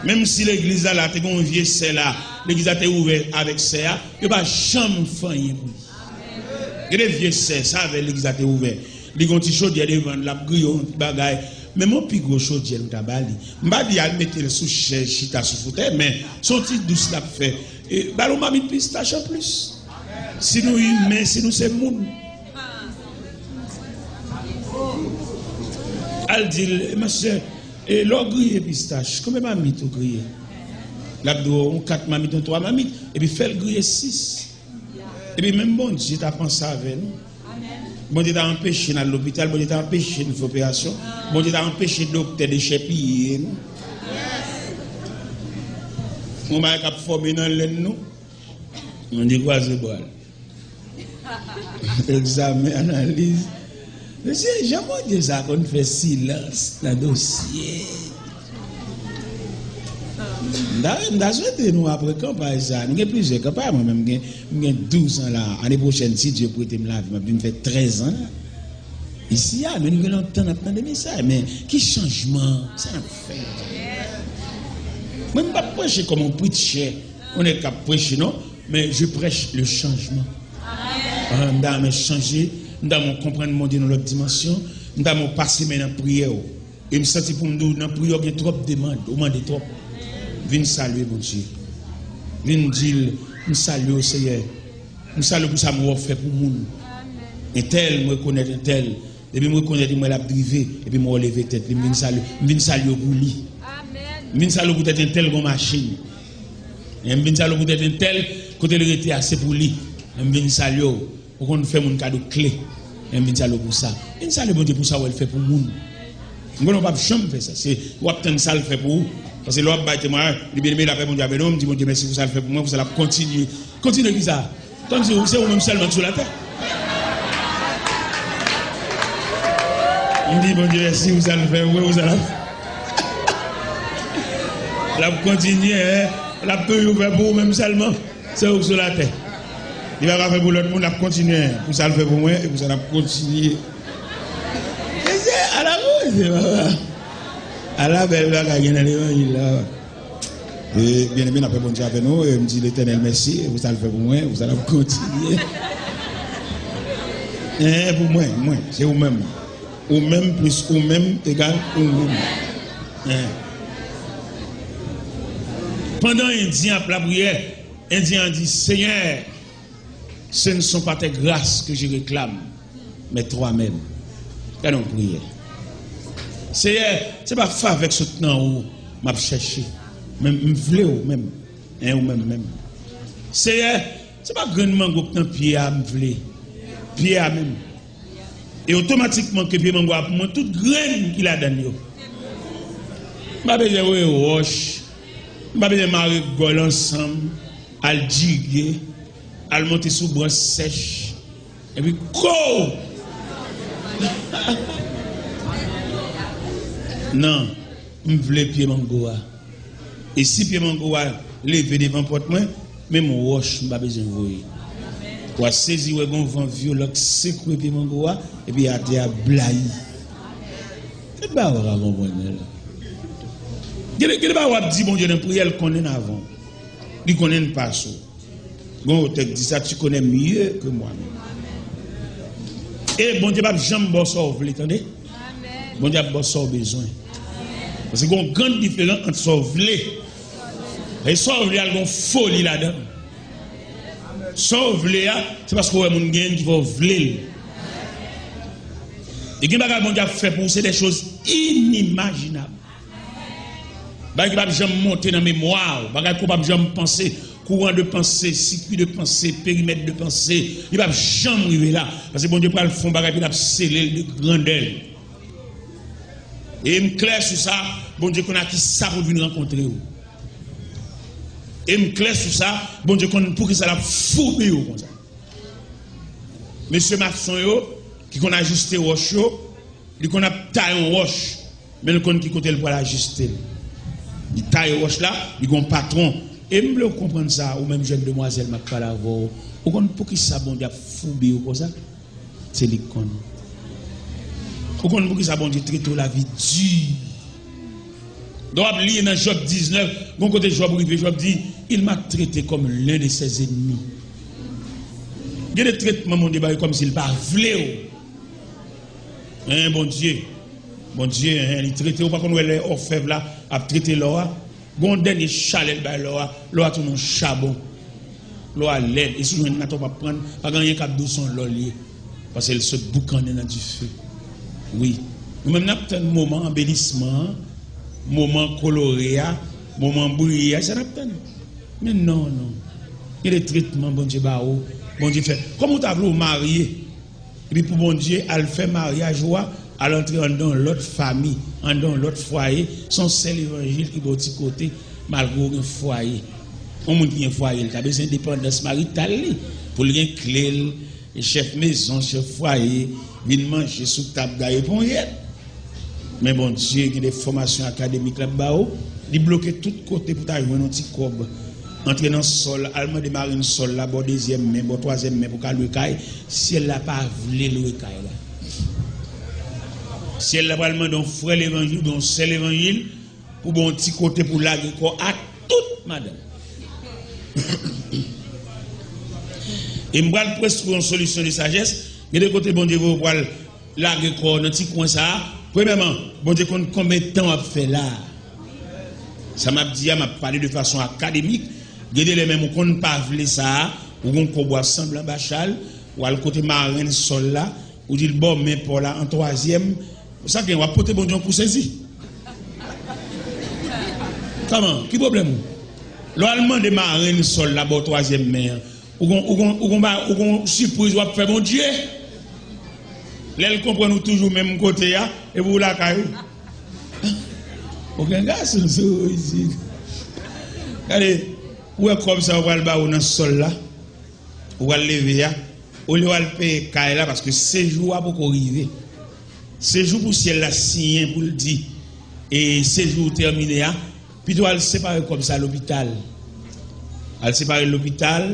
Menm si legliz la, la te gen yon vye sè la, legliz la te ouvè avèk sè a, yo pa janm fè anyen pou li. Gen de vye sè, sa avè legliz la te ouvè. Li gen yon ti chodyè devan l, l ap griye yon ti bagay. Men yon pi gwo chodyè nou ta ba li. M pa di al mete l sou chèz, chita sou fotèy, men se yon ti dous l ap fè. E, ba l yon mamit pistach anplis. Si nou imen, si nou se moun. Al di l, "Mesye, e lè w griye pistach, konbyen mamit ou griye?" L ap di w, "Yon kat mamit, yon twa mamit." Epi fè l griye sis. Epi menm Bondye ta panse avè nou. Bondye ta anpeche n al lopital, Bondye ta anpeche n fè operasyon, Bondye ta anpeche doktè dechèpiye nou. Yon bagay k ap fòme nan lenn nou, Bondye kwaze bra l. Egzamen, analiz. Mesye, jan Bondye sa konn fè silans nan dosye. M ta, m ta swete nou apre kanpay sa. Nou gen plizyè kanpay, mwen menm m gen, m gen douz an la. Ane pwochèn, si Dye prete m lavi, m ap vin fè trèz an la. Isi a, nou gen lontan n ap tande mesaj, men ki chanjman sa n ap fè? Mwen, m p ap preche kòm yon preacher, yon nèg k ap preche, non, men je prêche le changement. Ah, m ta renmen chanje, m ta renmen konprann Bondye nan lòt dimansyon, m ta renmen pase men nan priyè w. E m santi pou m di w, nan priyè w gen twòp demann, ou mande twòp. Vin salye Bondye. Vin di l, "M salye w, Seyè. M salye w pou sa m wè w fè pou moun. Entèl, m rekonèt entèl. Depi m rekonèt li, m wè l ap drive, epi m wè w leve tèt li, m vin salye, m vin salye w pou li. M vin salye w poutèt entèl gon machin. E m vin salye w poutèt entèl, kote l rete a, se pou li. E m vin salye w." Ou konn fè moun kado kle. Men m vin salye w pou sa. Vin salye Bondye pou sa w wè l fè pou moun. M konnen w p ap janm fè sa. Se, w ap tann sa l fè pou ou. Paske lè w ap bay temwayaj, li byeneme, lapè Bondye avè nou, m di Bondye mèsi pou sa l fè pou mwen, pou sa l ap kontinye. Kontinye ki sa? Tann se ou, se ou menm sèlman ki sou latè. M di Bondye mèsi pou sa l fè pou mwen, pou sa l ap, l ap kontinye, l ap toujou fè pou ou menm sèlman. Se ou k sou latè. Li pa ka fè pou lòt moun, l ap kontinye. Pou sa l fè pou mwen, e pou sa l ap kontinye. Mesye, ala bon, mesye, papa. Ala bèl bagay gen nan levanjil la. E, byeneme, n ap fè Bondye avè nou, e m di Letènèl mèsi, e pou sa l fè pou mwen, e pou sa l ap kontinye. En, pou mwen, mwen, se ou menm. Ou menm plis ou menm egal ou menm. En. Pandan Endyen ap lapriyè, Endyen an di, Seigneur, ce ne sont pas tes grâces que je réclame, mais toi-même. Gade yon priyè. Seyè, se pa favè k sot nan ou m ap chèche. Men m vle w menm. En, ou menm menm. Seyè, se pa grenn mango k nan pye a m vle. Pye a menm. E otomatikman ke pye mango a pou mwen, tout grenn ki ladan l yo. M pa bezwen voye wòch. M pa bezwen mare gòl ansanm, al jige, al monte sou branch sèch. Epi ko! Non, m vle pye mango a. E si pye mango a leve devan pòt mwen, menm wòch m pa bezwen voye. W a sezi wè gon van vyolan k sekwe pye mango a, epi atè a blayi. Se pa w ka konprann la. Gen de, gen de bagay w ap di Bondye nan priyè, l konnen l avan w. Li konnen l pase w. Gon otè k di sa, tu connais mieux que moi-même. E Bondye p ap janm ba w sa w vle, tande. Bondye ap ba w sa w bezwen. Paske gon gran diferans ant sa w vle. E sa w vle a, l gon foli ladan l. Sa w vle a, se paske w wè moun genyen l ki fè w vle l. E gen bagay Bondye ap fè pou ou, se de choz inimajinab. Bagay ki p ap janm monte nan memwa w, bagay ke w p ap janm panse, kouran de panse, sikui de panse, perimèt de panse, li p ap janm rive la. Paske Bondye pral fè yon bagay, epi l ap sele l de grandè l. E m klè sou sa, Bondye konn a kisa pou l vin rankontre w. E m klè sou sa, Bondye konn poukisa l ap foubi w konsa. Mesye mason yo, ki konn ajiste wòch yo, li konn ap taye yon wòch, men l konn ki kote l pral ajiste l. Li taye wòch la, li gon patwon. E m vle w konprann sa, ou menm jèn demwazèl m ap pale avè w. Ou konn poukisa Bondye ap foubi w konsa? Se li k konn. Ou konn poukisa Bondye trete w lavi di? Lè w ap li nan Jòb diznèf, gon kote Jòb rive, Jòb di, Il m'a traité comme l'un de ses ennemis. Gen de tretman Bondye ba yo kòmsi l pa vle w. Hein, Bondye. Bondye, hein, li trete w, pa konn wè lè òfèv la ap trete lò a. Gon dènye chalè l bay lò a, lò a tounen yon chabon. Lò a lèd, e si w jwenn atò w p ap pran l, pa gen anyen k ap dous yon lò l ye. Paske l sot boukannen nan dife. Wi. Nou menm n ap tann moman anbelisman an, moman kolore a, moman briye a, se sa n ap tann. Men non, non. Gen de tretman Bondye ba ou, Bondye fè. Kòman w ta vle w marye? Epi pou Bondye al fè maryaj ou a, al antre anndan yon lòt fami, anndan yon lòt fwaye, se yon sèl levanjil ki ba w ti kote, malgre w gen fwaye. Yon moun ki gen fwaye, li ta bezwen endepandans marital li, pou l gen kle l, chèf mezon, chèf fwaye, vin manje sou tab, gaye ponyèt. Men Bondye gen de fòmasyon akademik l ap ba ou, li bloke tout kote pou ta jwenn yon ti kòb. Antre nan sòl, al mande marenn sòl la, bò dezyèm men, bò twazyèm men pou ka lwe kay, syèl la pa vle lwe kay la. Syèl la pral mande yon frè levanjil, oubyen yon sè levanjil, pou ba w yon ti kote pou lage kò ak tout madanm. E m pral preskri yon solisyon de sajès, gen de kote Bondye voye w pral lage kò w nan ti kwen sa a. Premyèman, Bondye konn konbyen tan w ap fè la a. Sa m ap di a, m ap pale de fason akademik. Gen de lè menm ou konn pa vle sa a, ou gon kòb w ap sanble anba chal, w al kote marenn sòl la, ou di l ba w men pa w la an twazyèm. Sa gen, w ap pote Bondye yon kou sezi. Kòman? Ki pwoblèm ou? Lè w al mande marenn sòl la ba w twazyèm men an, ou gon, ou gon, ou gon, ba- ou gon sipriz w ap fè Bondye. Lè l konprann ou toujou menm kote a, epi w lakay ou. Ou gen gason sou ou isit. Gade, ou wè kòb sa yo pral ba ou nan sòl la, ou pral leve a, olye w al peye kay la, paske sejou a poko rive. Sejou pou syèl la siyen pou l di, e sejou ou tèmine a, pito al separe kòb sa lopital. Al separe l lopital,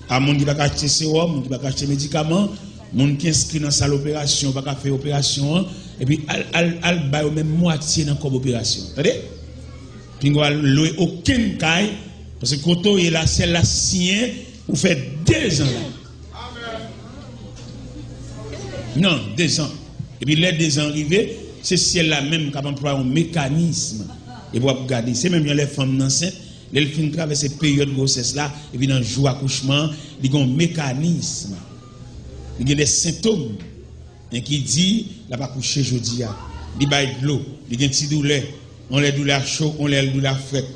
a moun ki pa ka achte sewòm, moun ki pa ka achte medikaman, moun ki enskri nan sal operasyon, pa ka fè operasyon an, epi al, al, al ba yo menm mwatye nan kòb operasyon. Tande? Pinga w al lwe okenn kay, paske kote w ye la, syèl la siyen, ou fè dezan la. Non, dezan. Epi lè dezan rive, se syèl la menm k ap anplwaye yon mekanism. Epi w ap gade, se menm jan lè fanm nan ansent, lè l fin travèse peryòd gwosès la, epi nan jou akouchman an, li gen yon mekanism. Li gen de sentòm, men ki di, l ap akouche jodi a. Li bay dlo, li gen ti doulè, yon lè doulè a cho, yon lè doulè a frèt.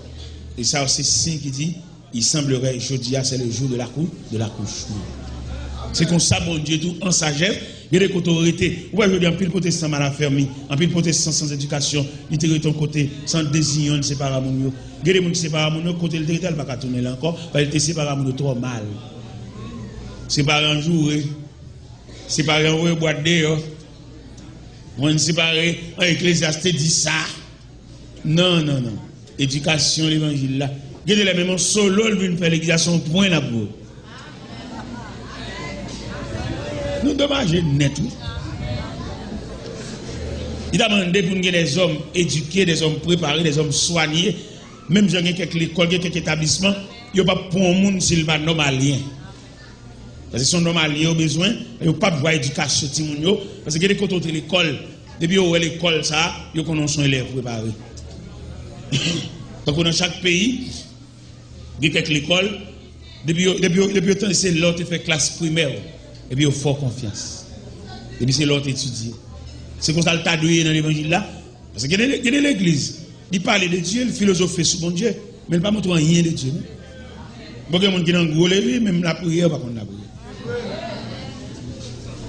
E sa yo se siy ki di, il semblerait jodi a, c'est le jour de l'accou-, de l'accouchement. Se konsa Bondye tou an sajès, gen de kote w rete. Ou wè jodi a, anpil pwotestan mal afèmi, anpil pwotestan san edikasyon, li te rete yon kote, san deziyonn separe moun yo. Gen de moun ki separe moun yo, kote l te rete a, l pa ka tounen la ankò, paske l te separe moun yo twò mal. Separe an joure, separe an voye bwat deyò, mwen separe an Eklezyas te di sa. Non, non, non. Edikasyon levanjil la. Gen de lè menm yon solo l vin fè legliz la, se yon pwen l ap voye. Nou domaje nèt, wi. Li ta mande pou n gen dèzòm edike, dèzòm prepare, dèzòm swanye. Menm jan gen kèk lekòl, gen kèk etablisman, yo p ap pran yon moun si l pa nòmalyen. Paske se yon nòmalyen yo bezwen, yo p ap vwa edikasyon timoun yo, paske gen de kote w te lekòl, depi yo wè lekòl sa a, yo konnen w se yon elèv prepare. Tankou nan chak peyi, gen kèk lekòl, depi yo, depi yo, depi yo tande se lè w te fè klas primè, epi yo fè w konfyans. Depi se lè w te etidye. Se konsa l ta dwe ye nan levanjil la, paske gen de, gen de legliz, li pale de Dye, li filozofe sou Bondye, men li pa montre w anyen de Dye, non. Bon, gen moun ki nan gwo legliz, menm lapriyè, yo pa konn lapriyè.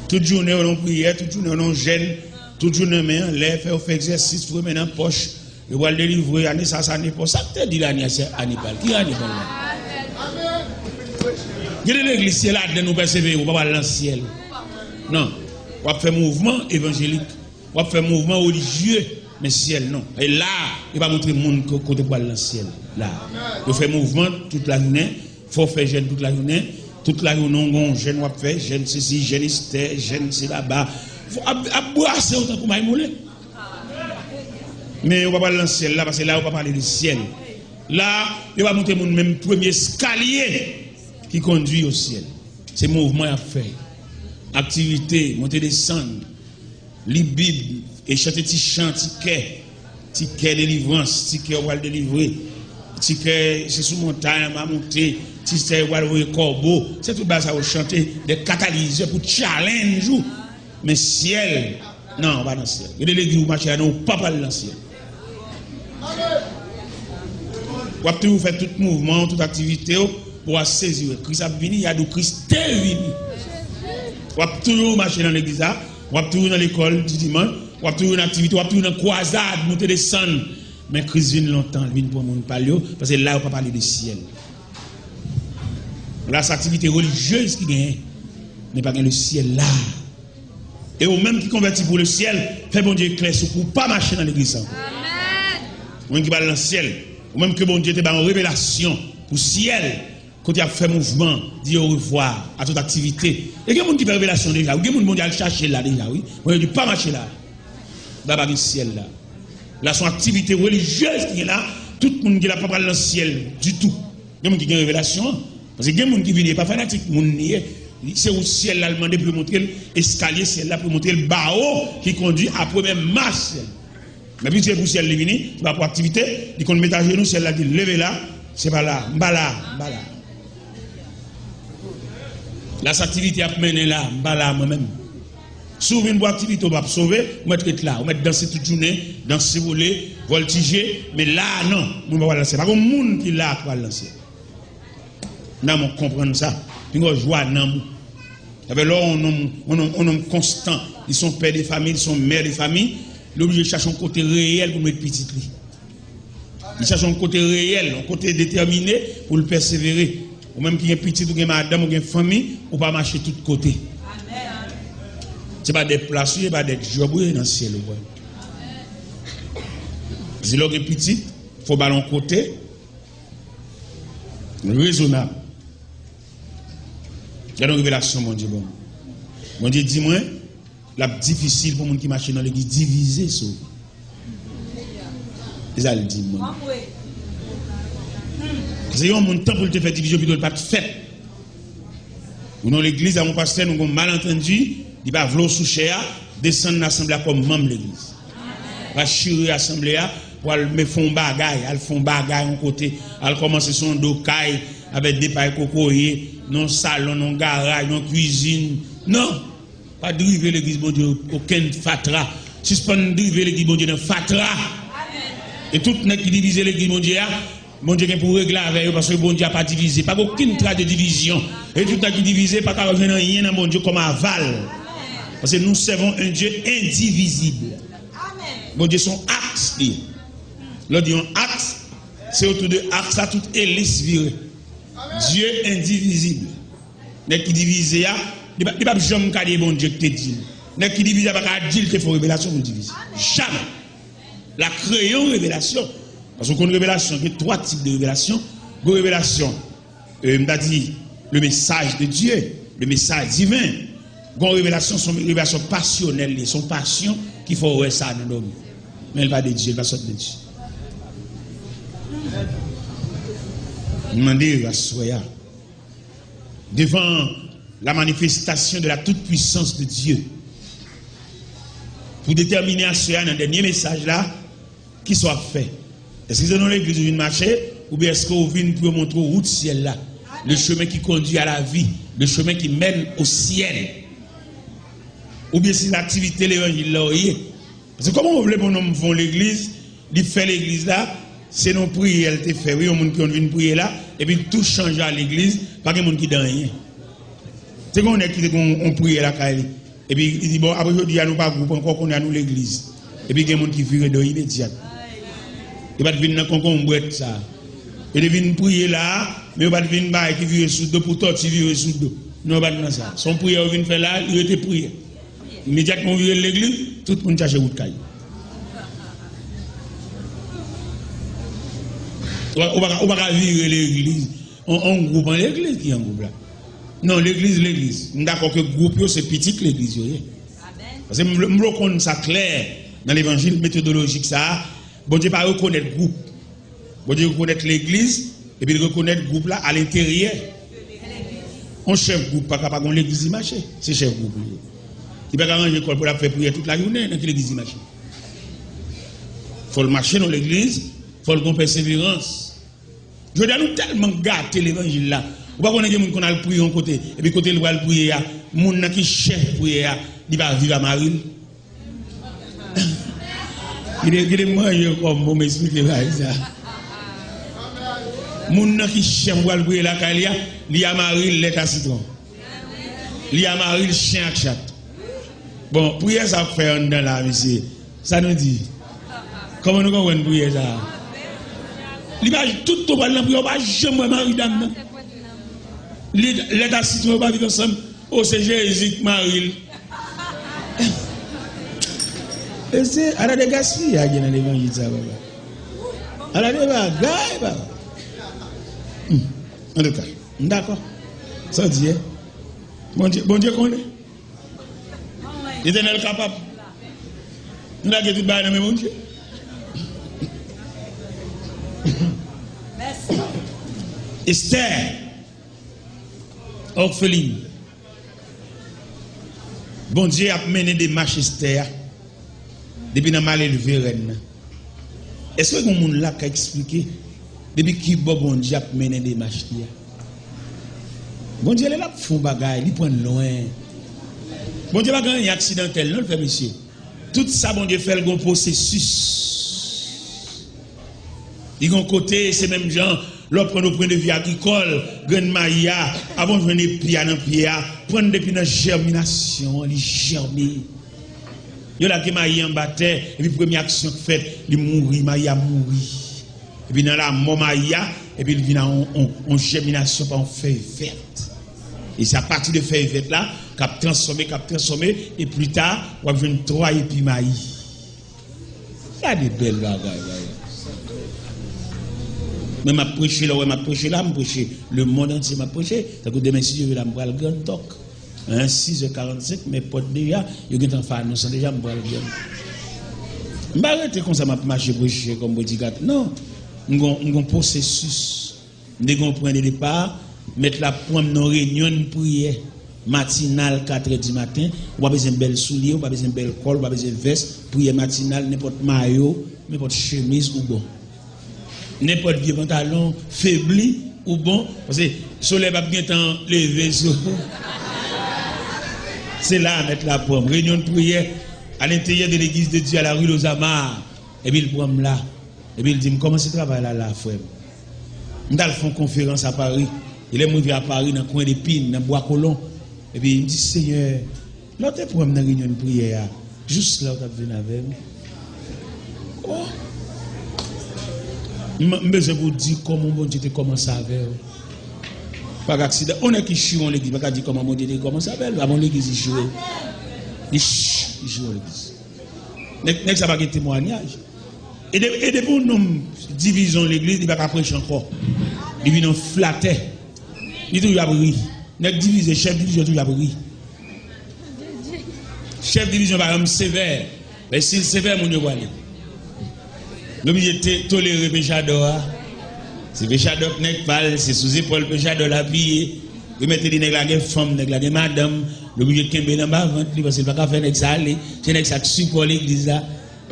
Tout jounen, yo nan priyè, tout jounen, yo nan jèn, tout jounen, men anlè, fè yo fè egzèsis, foure men nan pòch, yo pral delivre, ane sa, sa, ane pòch. Sa k te di l ane a, se ane pa l. Ki ane pa l la? Gen de legliz, se ladann ou pèsevere, ou pa pral nan syèl. Non. W ap fè mouvman evanjelik. W ap fè mouvman relijye, men syèl non. E la, yo pa montre moun ko-, kote pou al nan syèl. La. Yo fè mouvman tout lajounen, fè w fè jèn tout lajounen, tout lajounen w gon jèn w ap fè, jèn sesi, jèn Estè, jèn se laba. Fò ap, ap brase w tankou may moulen. Men yo pa pral nan syèl la, paske la yo pa pale de syèl. La, yo pa montre moun menm premye eskalye ki kondui o syèl. Se mouvman y ap fè. Aktivite, monte desann, li Bib, e chante ti chan, ti kè, ti kè delivrans, ti kè w pral delivre, ti kè se sou montay anba monte, ti kè w pral voye kòbo. Se tout bagay sa yo chante, de katalizè pou challenge ou. Men syèl, non, ou pa nan syèl. Gen de legliz ou mache la, non, ou pa pral nan syèl. W ap toujou fè tout mouvman w, tout aktivite w, pou w a sezi wè Kris ap vini, y a di w Kris te vini. W ap toujou mache nan legliz la, w ap toujou nan lekòl di dimanch, w ap toujou nan aktivite, w ap toujou nan kwazad, moute desann. Men Kris vin lontan, l vin pran moun pa l yo, paske la yo pa pale de syèl. La se aktivite relijyez ki genyen, men pa gen le syèl la. E ou menm ki konvèti pou le syèl, fè Bondye klè sou pou w pa mache nan legliz sa. Ou menm ki pral nan syèl, ou menm ke Bondye te ba yon revelasyon pou syèl, kote y ap fè mouvman, di orevwa a tout aktivite. E gen moun ki fè revelasyon deja, wi, gen moun Bondye al chache la deja, wi. Bondye di pa mache la. La pa gen syèl la. La se yon aktivite relijyez ki gen la, tout moun ki la pa pral nan syèl ditou. Gen moun ki gen revelasyon an. Paske gen moun ki vini, e pa fanatik moun li ye. Li se ou syèl la l mande pou yo montre l, eskalye syèl la pou yo montre l, bawo ki kondui a premye mach syèl. Men piti e pou syèl li vini, se pa pou aktivite, li konn met ajenou, syèl la di leve la, se pa la, m pa la, m pa la. La se aktivite ap mennen la, m pa la mwen menm. Si w vin pou aktivite, w p ap sove, ou mèt ret la, ou mèt danse tout jounen, danse, vole, vòltije, men la a non, moun pa pral nan syèl. Pa gen moun ki la a ki pral nan syèl. Nanm ou konprann sa. Pinga w jwa nanm ou. Sa fè lè w yon nonm, yon nonm, yon nonm konstan, li se yon pè de fanmi, li se yon mè de fanmi, li oblije chache yon kote reyèl pou l met pitit li. Li chache yon kote reyèl, yon kote detèmine pou l pèsevere. Ou menm ki gen pitit, ou gen madanm, ou gen fanmi, ou pa mache tout kote. Se pa dèt plas ou ye, se pa dèt djòb ou ye nan syèl ou pral. Si lè w gen pitit, fò w ba l yon kote, rezonab. Gade yon revelasyon Bondye ban mwen. Bondye di mwen, l ap difisil pou moun ki mache nan legliz divize sove. E sa l di mwen. Paske yon moun, tan pou l te fè divizyon, pito l pa t fèt. Ou nan legliz a yon pastè, nou gen yon malantandi, li pa vle w sou chè a, desann nan asanble a kòm manm legliz. Pa chire asanble a pou al men fè yon bagay, al fè yon bagay yon kote, al kòmanse sou yon do kay avèk de pay kokoye, nan yon salon, nan yon garaj, nan yon kwizin. Non! Pa drive legliz Bondye okenn fatra. Sispann drive legliz Bondye nan fatra. E tout nèg ki divize legliz Bondye a, Bondye gen pou regle avè yo, paske Bondye a pa divize. Pa gen okenn tras de divizyon. E tout nèg ki divize pa ka jwenn anyen nan Bondye kòm aval. Paske nous servons un Dieu indivisible. Bondye se yon aks li ye. Lè w di yon aks, se otou de aks la tout elis vire. Dye endivizib. Nèg ki divize a, li pa, li p ap janm ka di e Bondye ki te di l. Nèg ki divize a pa ka di l te fè yon revelasyon pou l divize. Jamè. L a kreye yon revelasyon. Paske w konn revelasyon, gen twa tip de revelasyon. Gen revelasyon, euh, m ta di, le message de Dieu, le message divin. Gen revelasyon, se yon revelasyon pasyonèl li ye, se yon pasyon ki fè w wè sa nan dòmi. Men l pa de Dye, l pa sot de Dye. M mande aswè a, devan la manifestation de la toute puissance de Dieu, pou detèmine aswè a nan dènye mesaj la, kisa w ap fè? Èske se nan legliz ou vin mache, oubyen èske ou vin pou yo montre w wout syèl la, le chemin qui conduit à la vie, le chemin qui mène au ciel? Oubyen se nan aktivite levanjil la w ye? Paske kòman w vle pou yon nonm fè yon legliz, li fè legliz la, se nan yon priyè l te fè, wi, yon moun ki konn vin priye la, epi l tou chanje a legliz, pa gen moun ki di anyen. Te gen yon nèg ki te gen yon, yon priyè lakay li. Epi li di, bon, apre jodi a, nou pa gwoup ankò, kounye a nou legliz. Epi gen moun ki vire do imedyat. Yo pa t vin nan konkonbwèt sa. Yo te vin priye la, men yo pa t vin bay ki vire sou do pou tòti vire sou do. Non, yo pa t nan sa. Se yon priyè yo vin fè la, li rete priyè. Imedyatman yo vire legliz, tout moun chache wout kay yo. Ou pa, ou pa ka, ou pa ka vire legliz. On, on gwoup an legliz ki an gwoup la. Non, legliz, legliz. M dakò ke gwoup yo se pitit legliz yo ye. Paske m vle, m vle w konn sa klè nan levanjil metodolojik sa a. Bondye pa rekonèt gwoup. Bondye rekonèt legliz, epi l rekonèt gwoup la alenteryè. Yon chèf gwoup pa ka pa gen yon legliz li mache, se chèf gwoup li ye. Li pa ka ranje kò l pou l ap fè priyè tout lajounen, nan ki legliz li mache? Fò l mache nan legliz, fò l gen pèseverans. Jodi a nou tèlman gate levanjil la. Ou pa konnen gen moun konn al priye yon kote, epi kote l pral priye a, moun nan ki chèf priyè a, li pa viv a mari l. Kite, kite manje kòm pou m esplike bagay sa. Moun nan ki chèf pral priye lakay li a, li a mari l lèt a sitwon. Li a mari l chen ak chat. Bon, priyè sa ap fè anndan la, mesye. Sa nou di? Kòman nou konprann priyè sa? Li pa, tout tan pral nan priyè, ou pa janm wè mari dam nan. Li lèt a sitwon, yo pa viv ansanm. O, se Jezi k mari l. Mesye, ala de gaspiyaj gen nan levanjil sa, papa. Ala de bagay, papa. Hmm. Antouka, m dakò. Sa w di, en? Bondye, Bondye konnen. Letènèl kapab. Nou lage tout bagay nan men Bondye. Estè, òfelin. Bondye ap mennen demach Estè a depi nan malelve rèn nan. Èske gen moun la k ka eksplike depi ki bò Bondye ap mennen demach li a? Bondye, lè l ap fè yon bagay, li pran n lwen. Bondye pa gen anyen aksidantèl, non, l fè, mesye. Tout sa Bondye fè, l gen yon pwosesis. Li gen yon kote, se menm jan, lè w pran yon pwen de vi agrikòl, grenn mayi a, avan w jwenn epi a nan pye a, pran depi nan jèminasyon an, li jèmen. Yo lage mayi anba tè, epi premye aksyon k fèt, li mouri, mayi a mouri. Epi nan lanmò mayi a, epi l vin a yon, yon, yon jèminasyon pa yon fèy vèt. E se apati de fèy vèt la, k ap transfòme, k ap transfòme, e pli ta, w ap jwenn twa epi mayi. Gade bèl bagay, bagay. Mwen, m ap preche, lè w wè m ap preche la, m preche. Lemonn antye, m ap preche. Tankou demen, si Dye vle, la, m pral Grand Talk. Hein, sis è karannsenk, men pòt deja, yo gentan fè anons lan deja, m pral Grand. M pa rete konsa, m ap mache preche kòm predikatè. Non. M gon, m gon pwosesis. M te gen yon pwen de depa, mèt la pran m nan yon reyinyon priyè matinal, katrè di maten. Ou pa bezwen bèl soulye, ou pa bezwen bèl kòl, ou pa bezwen vès, priyè matinal, nenpòt mayo, nenpòt chemiz ou bon. Nenpòt vye pantalon febli ou bon, paske solèy p ap gentan leve sou ou. Se la mèt la pran m. Reyinyon priyè à l'intérieur de l'église de Dieu à la rue Lozama. Epi l pran m la. Epi l di m, "Kòmanse travay la la, frè m." M t al fè yon konferans a Pari. E lè m rive a Pari, nan kwen de Pin, nan Bwa Kolon, epi m di, "Senyè, lè w te pran m nan reyinyon priyè a, jis la w t ap vin avè m?" Oh! M, m bezwen pou w di kòman Bondye te kòmanse avè w. Pa gen aksidan. On nèg ki chire yon legliz, pa ka di kòman Bondye te kòmanse avè l. Pa bon legliz li chire. Li ch-, li chire yon legliz. Nèg, nèg sa pa gen temwayaj. E de-, e depi yon nonm divizyon legliz, li pa ka preche ankò. Li vin yon flatè. Li toujou ap ri. Nèg divize, chèf divizyon toujou ap ri. Chèf divizyon, pa egzanp, sevè. Men si l sevè, moun yo prale. Li oblije te-, tolere pechadò a. Se pechadò k nèg pa l, se sou zepòl pechadò l apiye. Yo mèt di nèg la gen fanm, nèg la gen madanm. Li oblije kenbe l anba vant li, paske l pa ka fè nèg sa ale. Se nèg sa k sipò legliz la.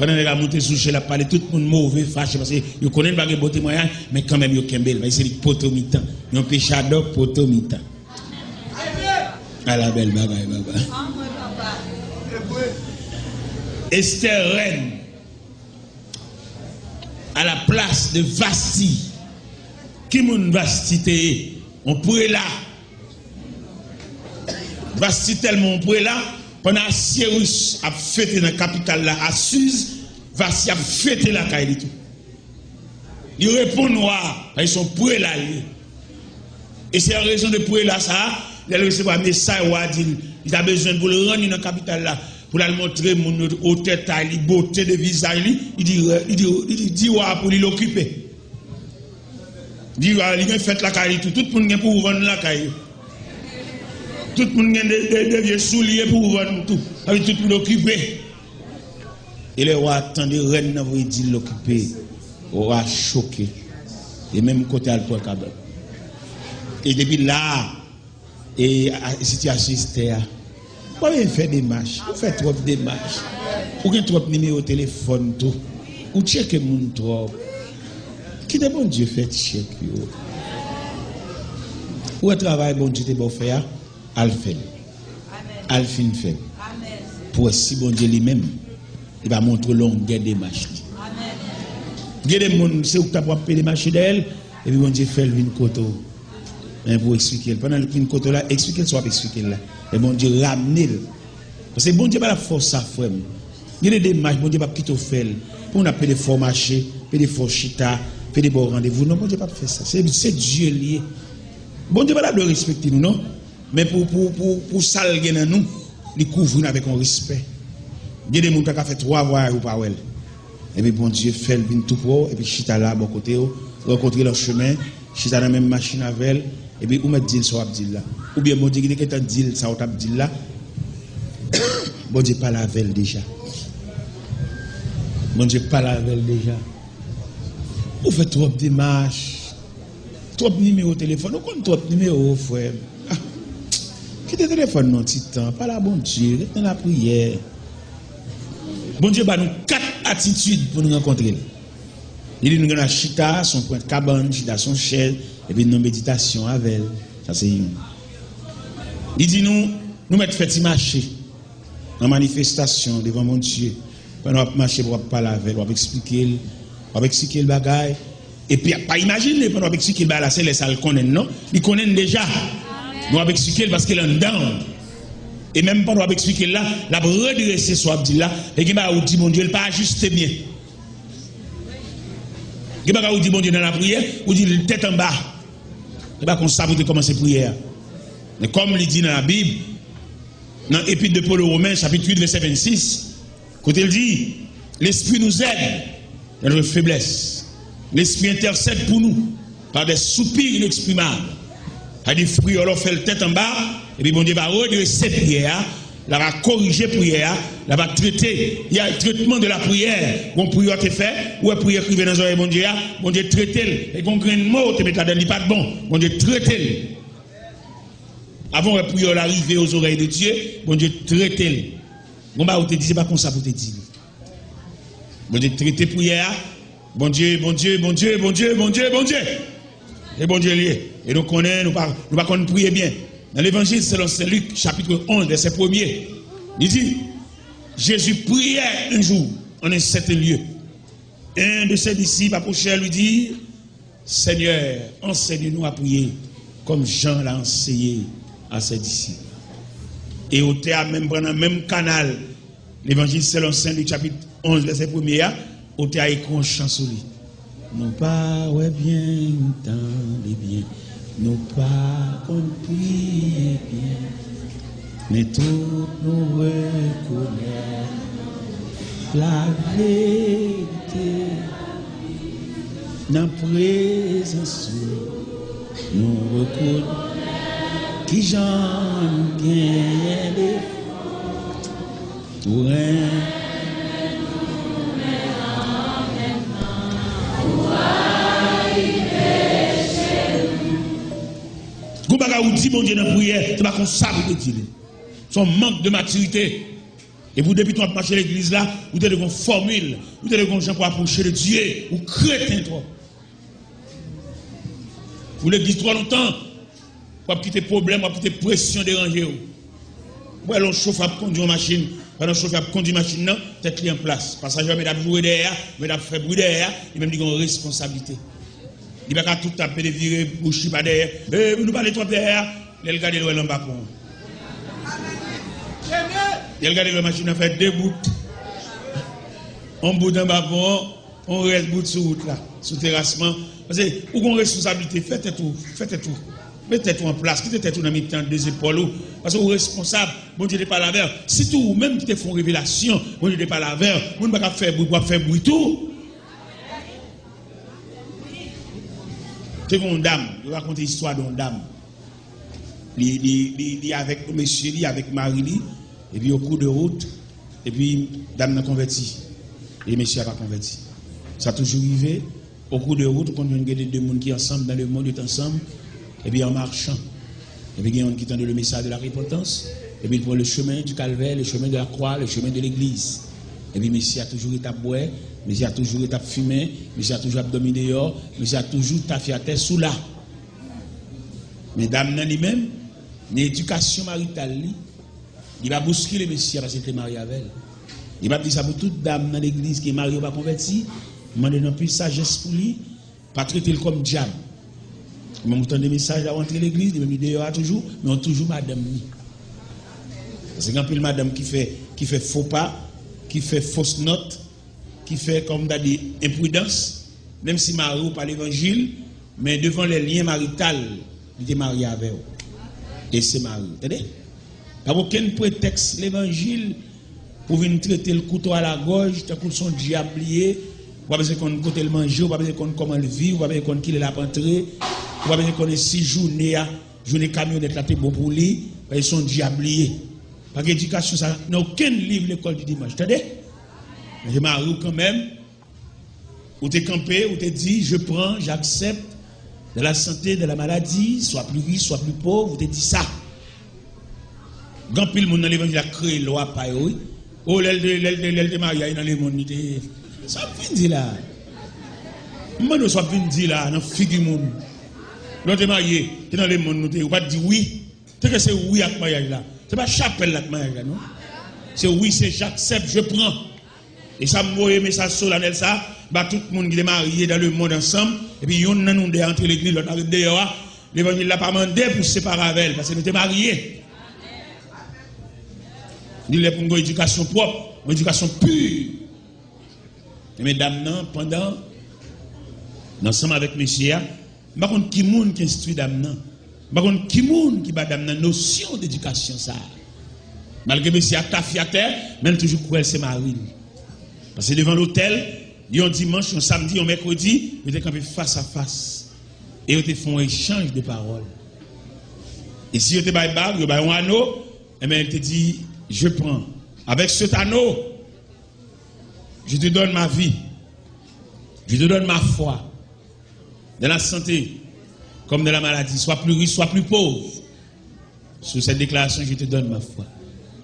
Pandan nèg la moute sou chè, l ap pale tout moun move, fache, paske yo konnen l pa gen bon temwayaj, men kanmenm yo kenbe l. Men se li k poto mitan. Yon pechadò poto mitan. Ala bèl bagay, papa. Estè rèn, à la place de Vasti. Ki moun Vasti te ye? Yon prela. Vasti tèlman yon prela, pandan Asyerus ap fete nan kapital la, Asiz, Vasti ap fete lakay li tou. Li reponn wa a, paske se yon prela li ye. E se an rezon de prela sa a, lè l resevwa mesay wa a di l, li ta bezwen pou l rann li nan kapital la, pou l al montre moun yo otè tay li, bote de vizaj li, li di, li di, li di, di wa a pou li l okipe. Di wa a, li gen fèt lakay li tou. Tout moun gen pou vann lakay yo. Tout moun gen de, de, de vye soulye pou vann tou. Sa vle di tout moun okipe. E lè wa a tande rèn nan voye di l okipe, wa a choke. E menm kote al pran kabann. E depi la, e a- sitiyasyon Estè a, ou pa bezwen fè demach. Ou fè twòp demach. Ou gen twòp nimewo telefòn tou. Ou tcheke moun twòp. Kite Bondye fè tchèk yo. Ou wè travay Bondye te ba w fè a, al fè l. Al fin fè l. Pou wè si Bondye li menm, li pa montre w longè demach li. Gen de moun, se ou k t ap wè ap pede mache dèyè l, epi Bondye fè l vin kote w. Men pou eksplike l. Pandan l vin kote w la, eksplike l sa w ap eksplike l la. E Bondye ramne l. Paske Bondye pa t ap fè w sa, frè m. Gen de demach, Bondye p ap kite w fè l. Pou moun ap pede fè w mache, pede fè w chita, pede ba w randevou. Non, Bondye p ap fè sa. Se, se Dye l ye. Bondye pa ta dwe respekte nou, non. Men pou, pou, pou, pou sa l gen nan nou, li kouvri n avèk yon respè. Gen de moun pa ka fè twa vwayaj ou pa wè l. Epi Bondye fè l vin tou pwè w, epi chita la bò kote w, rankontre l an chemen, chita nan menm machin avè l, epi ou mèt di l sa w ap di l la. Oubyen Bondye ki te gentan di l sa w t ap di l la, Bondye pale avè l deja. Bondye pale avè l deja. Ou fè twòp demach, twòp nimewo telefòn, ou konn twòp nimewo, frè m. Ah, kite telefòn nan ti tan, pale a Bondye, ret nan lapriyè. Bondye ba nou kat atitid pou nou rankontre l. Li di nou gen dwa chita sou yon pwent kabann, chita sou yon chèz, epi nou nan meditasyon avè l. Sa se youn. Li di nou, nou mèt fè ti mache nan manifestasyon devan Bondye. Pandan w ap mache, w ap pale avè l, w ap eksplike l, w ap eksplike l bagay. Epi, pa imajine, pandan w ap eksplike l bagay la, se lè sa l konnen l, non. Li konnen l deja. Men w ap eksplike l paske l anndan w. E menm pandan w ap eksplike l la, l ap redrese sa w ap di l la. E gen bagay ou di Bondye, l pa ajiste byen. Gen bagay ou di Bondye nan lapriyè, ou di l tèt anba. E pa konsa pou te kòmanse priyè a. Men kòm li di nan Labib, nan Epître de Paul aux Romains, chapitre huit, verset vingt-six, kote l di, L'Esprit nous aide dans notre faiblesse. L'Esprit intercède pour nous par des soupirs inexprimables. Sa di, priyè w la, w fè l tèt anba, epi Bondye va redrese priyè a, l ap korije priyè a, l ap trete. Il y a un traitement de la prière. Gon priyè w te fè, ou wè priyè k rive nan zòrèy Bondye a, Bondye trete l. E gon grenn mo w te met ladan l, li pa t bon, Bondye trete l. Avan w wè priyè w la rive aux oreilles de Dieu, Bondye trete l. Gon bagay ou te di, se pa konsa pou w te di li. Bondye trete priyè a. Bondye, Bondye, Bondye, Bondye, Bondye, Bondye. E Bondye l ye. E nou konnen, nou pa, nou pa konn priye byen. Nan Levanjil selon Sen Lik, chapitre onze, verset premier, li di, Jésus priait un jour en un certain lieu. Un de ses disciples approchèrent lui dire, Seigneur, enseigne-nous à prier comme Jean l'a enseigné à ses disciples. E otè a menm pran nan menm kanal, Levanjil selon Sen Lik, chapit onz, vèsè premye a, otè a ekri yon chan sou li. Nou pa wè byen, tande byen, nou pa konn priye byen, men tout nou rekonèt laverite nan prezans ou. Nou rekonèt kijan nou genyen defo. Ou renmen nou, men an menm tan ou rayi peche nou. Gon bagay ou di Bondye nan priyè, se pa konsa pou te di li. Se yon mank de matirite. E pou depi tan w ap mache legliz la, ou te dwe gon fòmil, ou te dwe gon jan pou apwoche de Dye, ou kreten twòp. Ou legliz twò lontan, w ap kite pwoblèm, w ap kite presyon deranje w. Ou wè lè yon chofè ap kondui yon machin, pandan chofè ap kondui machin nan, tèt li an plas. Pasaje a mèt ap joure dèyè a, mèt ap fè bri dèyè a, li menm li gen yon responsablite. Li pa ka tout ap pede vire bouch li pa dèyè. E, nou pale twòp dèyè a, lè l gade l wè l anba pon an. Lè l gade l wè machin nan fè de bout. Yon bout anba pon an, yon rès bout sou wout la, sou terasman. Paske ou gen yon responsablite, fè tèt ou, fè tèt ou. Met tèt ou an plas, kite tèt ou nan mitan de zepòl ou. Paske ou responsab, Bondye te pale avè w. Sitou ou menm ki te fè yon revelasyon, Bondye te pale avè w. Moun pa ka fè bri, w ap fè bri tou. Te gen yon dam, yo rakonte istwa de yon dam. Li, li, li, li avèk yon mesye, li avèk mari li, epi yo kou de wout, epi dam nan konvèti, e mesye a pa konvèti. Sa toujou rive, Au cours de route, ou konn jwenn gen de, de moun ki ansanm, dans le monde, yo t ansanm, epi an machan. Epi gen youn ki tande le message de la repentance, epi il prend le chemin du calvaire, le chemin de la croix, le chemin de l'église. Epi mesye a toujou ret ap bwè, mesye a toujou ret ap fimen, mesye a toujou ap dòmi deyò, mesye a toujou tafyatè sou la. Men dam nan li menm, nan edikasyon marital li, li pa bouskile mesye a paske l te marye avè l. Li p ap di sa pou tout dam nan legliz ki marye yo pa konvèti, m mande nou anpil sajès pou li, pa trete l kòm dyab. Ou menm ou tande mesaj la, ou antre legliz, li menm li deyò a toujou, men ou toujou madanm ni. Paske gen anpil madanm ki fè, ki fè fo pa, ki fè fos nòt, ki fè, kòm m ta di, enpridans, menm si mari w pa levanjil, men devan lè lyen marital, li te marye avè w. E se mari w, tande? Pa gen okenn pretèks levanjil pou vin trete l kouto a la gòj, tankou l se yon dyab li ye. Ou pa bezwen konn kote l manje, ou pa bezwen konn kòman l viv, ou pa bezwen konn kilè l ap antre, ou pa bezwen konnen si jounen a, jounen kamyonèt la te bon pou li, paske se yon dyab li ye. Pa gen edikasyon sa nan okenn liv lekòl di dimanch, tande? Men se mari w kanmenm, ou te kanpe, ou te di, je prends, j'accepte, dans la santé, dans la maladie, soit plus riche, soit plus pauvre, ou te di sa. Gen anpil moun nan levanjil la kreye lwa pa yo, wi. O, lè l te, lè l te, lè l te marye a, e nan lemonn li te ye. Sa w ap vin di la? M mande w sa w ap vin di la, nan figi moun. Lè w te marye, te nan lemonn nou te ye. Ou pa t di wi. Teke se wi ak maryaj la. Se pa chapèl la ak maryaj la, non. Se wi, se j'accepte, je prends. E sa m voye mesaj solanèl sa ba tout moun ki te marye dans le monde ansanm, epi yonn nan nou de a antre legliz, lòt la ret deyò a. Levanjil la pa mande pou separe avè l, paske nou te marye. Li lè pou n gen yon edikasyon pwòp, yon edikasyon pi. Men dam nan, pandan l ansanm avèk mesye a, m pa konn ki moun ki enstwi dam nan. M pa konn ki moun ki ba dam nan nosyon de edikasyon sa a. Malgre mesye a tafyatè, men l toujou kwè l se mari l. Paske devan lotèl, yon dimanch, yon samdi, yon mèkredi, yo te kanpe fas a fas. E yo te fè yon echanj de pawòl. E si yo te bay bag, yo bay yon ano, enben, li te di, je prends. Avec cet anneau, je te donne ma vie. Je te donne ma foi. Dans la santé, comme dans la maladie, soit plus riche, soit plus pauvre. Sous cette déclaration, je te donne ma foi.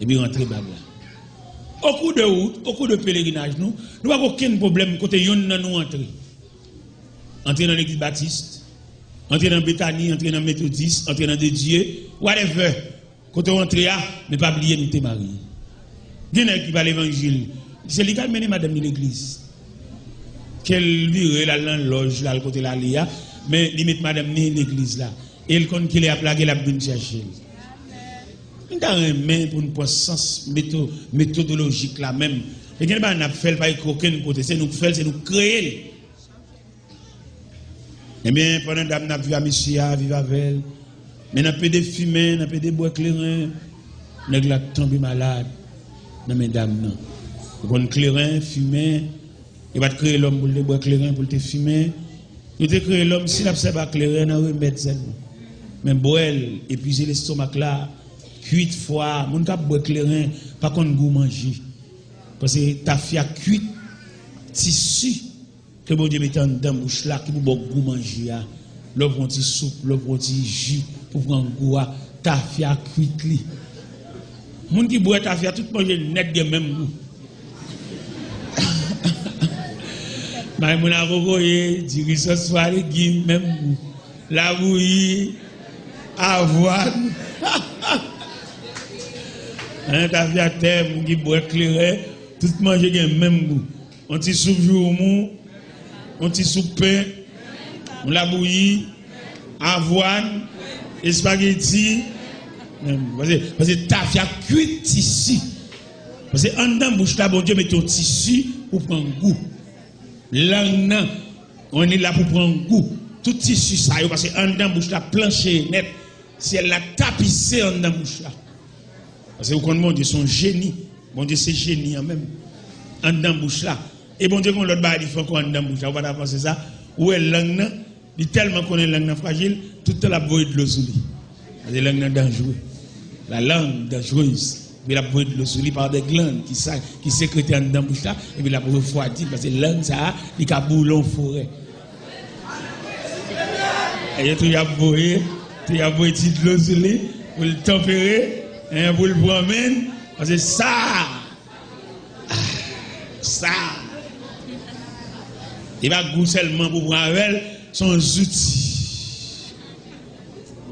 Epi rantre bag la. Au cours de route, au cours de pèlerinaj nou, nou pa gen okenn pwoblèm kote yonn nan nou antre. Antre nan legliz batis, antre nan Betani, antre nan metodis, antre nan de Dye, whatever. Kote w antre a, men pa bliye nou te marye. Gen nèg ki ba levanjil, se li k al mennen madanm li legliz. Ke l vire, l al nan lòj, l al kote l ale a, men li met madanm ni legliz la. E l konn kilè y ap lage, l ap vin chèche l. M ta renmen pou n pran sans meto-, metodolojik la menm. E gen de bagay n ap fè l pa ekri okenn kote. Se nou k fè l, se nou k kreye l. Ebyen, pandan dam nan ap viv a mesye a, viv avè l, men nan pede fimen, nan pede bwè kleren, nèg la tonbe malad nan men dam nan. Ou konn kleren, fimen, yo pa t kreye lòm pou l te bwè kleren, pou l te fimen. Yo te kreye lòm si l ap sèvi ak kleren nan remèd sèlman. Men bwè l, epize lestomak la, kuit fwa, moun k ap bwè kleren pa konn gou manje. Paske tafya kuit, tisi ke Bondye mete anndan bouch la, ki pou ba w gou manje a. Lè w pran ti soup, lè w pran ti ji pou pran gou a, tafya kuit li. Moun ki bwè tafya, tout manje nèt gen menm gou. May moun a kokoye, diri sòs swa legim, menm gou. Labouyi, avwàn. Hein, tafyatè, moun ki bwè kleren, tout manje gen menm gou. Yon ti soup joumou, yon ti soup pen, yon labouyi, avwàn, espageti. Paske, paske tafya kuit tisi. Paske anndan bouch la, Bondye mete yon tisi pou pran gou. Lang nan, yon li la pou pran gou. Tout tisi sa yo, paske anndan bouch la planche nèt. Syèl la tapise anndan bouch la. Paske ou konn Bondye se yon jeni. Bondye se jeni an menm. Anndan bouch la. E Bondye gen yon lòt bagay li fè ankò anndan bouch la. Ou pa ta panse sa? Ou wè lang nan, li tèlman konnen lang nan frajil, tout tan l ap voye dlo sou li. Paske lang nan danjre. La langue dangereuse. Epi l ap voye dlo sou li par des glandes ki sa, ki sekrete anndan bouch la, epi l ap refwadi l, paske lang sa a, li ka boule yon forè. Yo tou y ap voye, tou y ap voye ti dlo sou li, pou l tanpere, en, pou l pran men, paske sa, sa, li pa gou sèlman pou pran avè l, se yon zouti.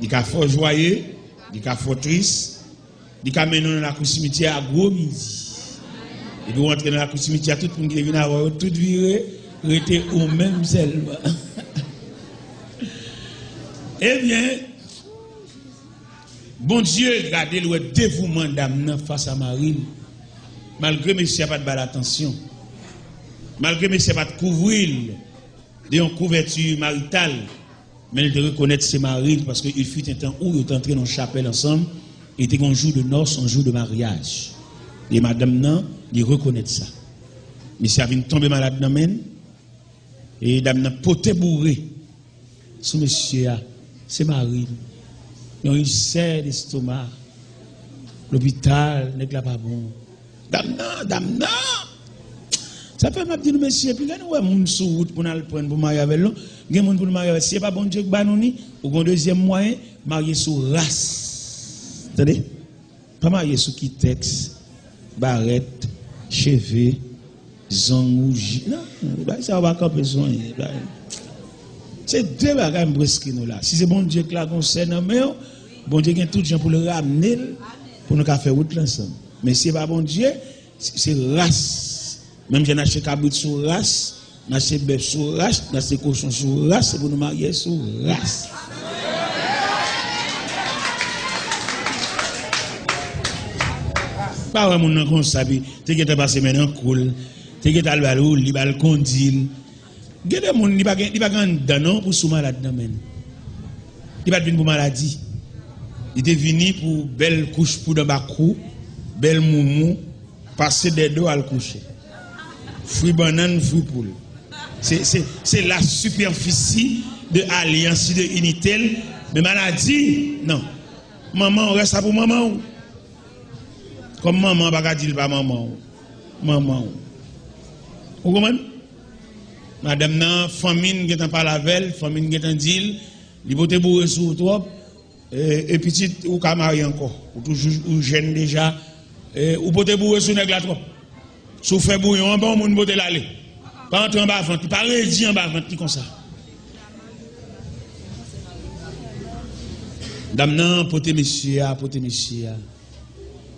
Li ka fè w jwaye, li ka fè w tris, li ka mennen w nan lakou simityè a gwo midi. Epi w antre nan lakou simityè a, tout moun ki te vin avè w yo, tout vire, rete ou menm sèlman. Ebyen, Bondye gade l, wè devouman dam nan fas a mari l. Malgre mesye a pa t ba l atansyon, malgre mesye a pa t kouvri l de yon kouvèti marital, men li te rekonèt se mari l, paske il fut un temps où yo te antre nan yon chapèl ansanm, e te gen yon jou de nòs, yon jou de maryaj. E madanm nan, li rekonèt sa. Mesye a vin tonbe malad nan men l, e dam nan pote boure sou mesye a, se mari l. Yon ilsè lestoma. Lopital, nèg la pa bon. Dam nan, dam nan. Sa fè m ap di nou, mesye, piga nou wè moun sou wout pou n al pran pou marye avè l, non. Gen moun pou nou marye avè l. Si se pa Bondye k ba nou ni, ou gen yon dezyèm mwayen, marye sou ras. Tande? Pa marye sou kitèks, barèt, cheve, zong wouji. Non, bagay sa yo pa kanpe sou anyen. Bagay. Se de bagay m preskri nou la. Si se Bondye k lage yon sè nan men w, Bondye gen tout jan pou l ramne l, pou nou ka fè wout la ansanm. Men si se pa Bondye, se, se ras. Menm jan n achte kabrit sou ras, n achte bèf sou ras, n achte kochon sou ras, se pou nou marye sou ras. Pa wè moun nan konsa, pi te gentan pase men nan kou l, te gentan al ba l wouli, ba l kondi l. Gen de moun, li pa gen, li pa gen anndan non pou sou malad nan men l. Li pa t vin pou maladi. Li te vini pou bèl kouch poud anba kou, bèl moumou, pase dèdo al kouche. Fwi bannann, fwi poul. Se, se, se la superficie de alliance, de unité l, men maladi, non. Manman w, rès la pou manman w. Kòm manman an pa ka di l pa manman w. Manman w. Ou konprann? Madanm nan, fanmi n gentan pale avè l, fanmi n gentan di l, li pote boure sou ou twòp, e, e pitit, ou ka marye ankò. Ou toujou, ou jèn deja, e, ou pote boure sou nèg la twòp. Si w fè bouyon an, ban yon moun pote l ale. Pa antre anba vant li, pa redi anba vant li konsa. Dam nan pote mesye a, pote mesye a.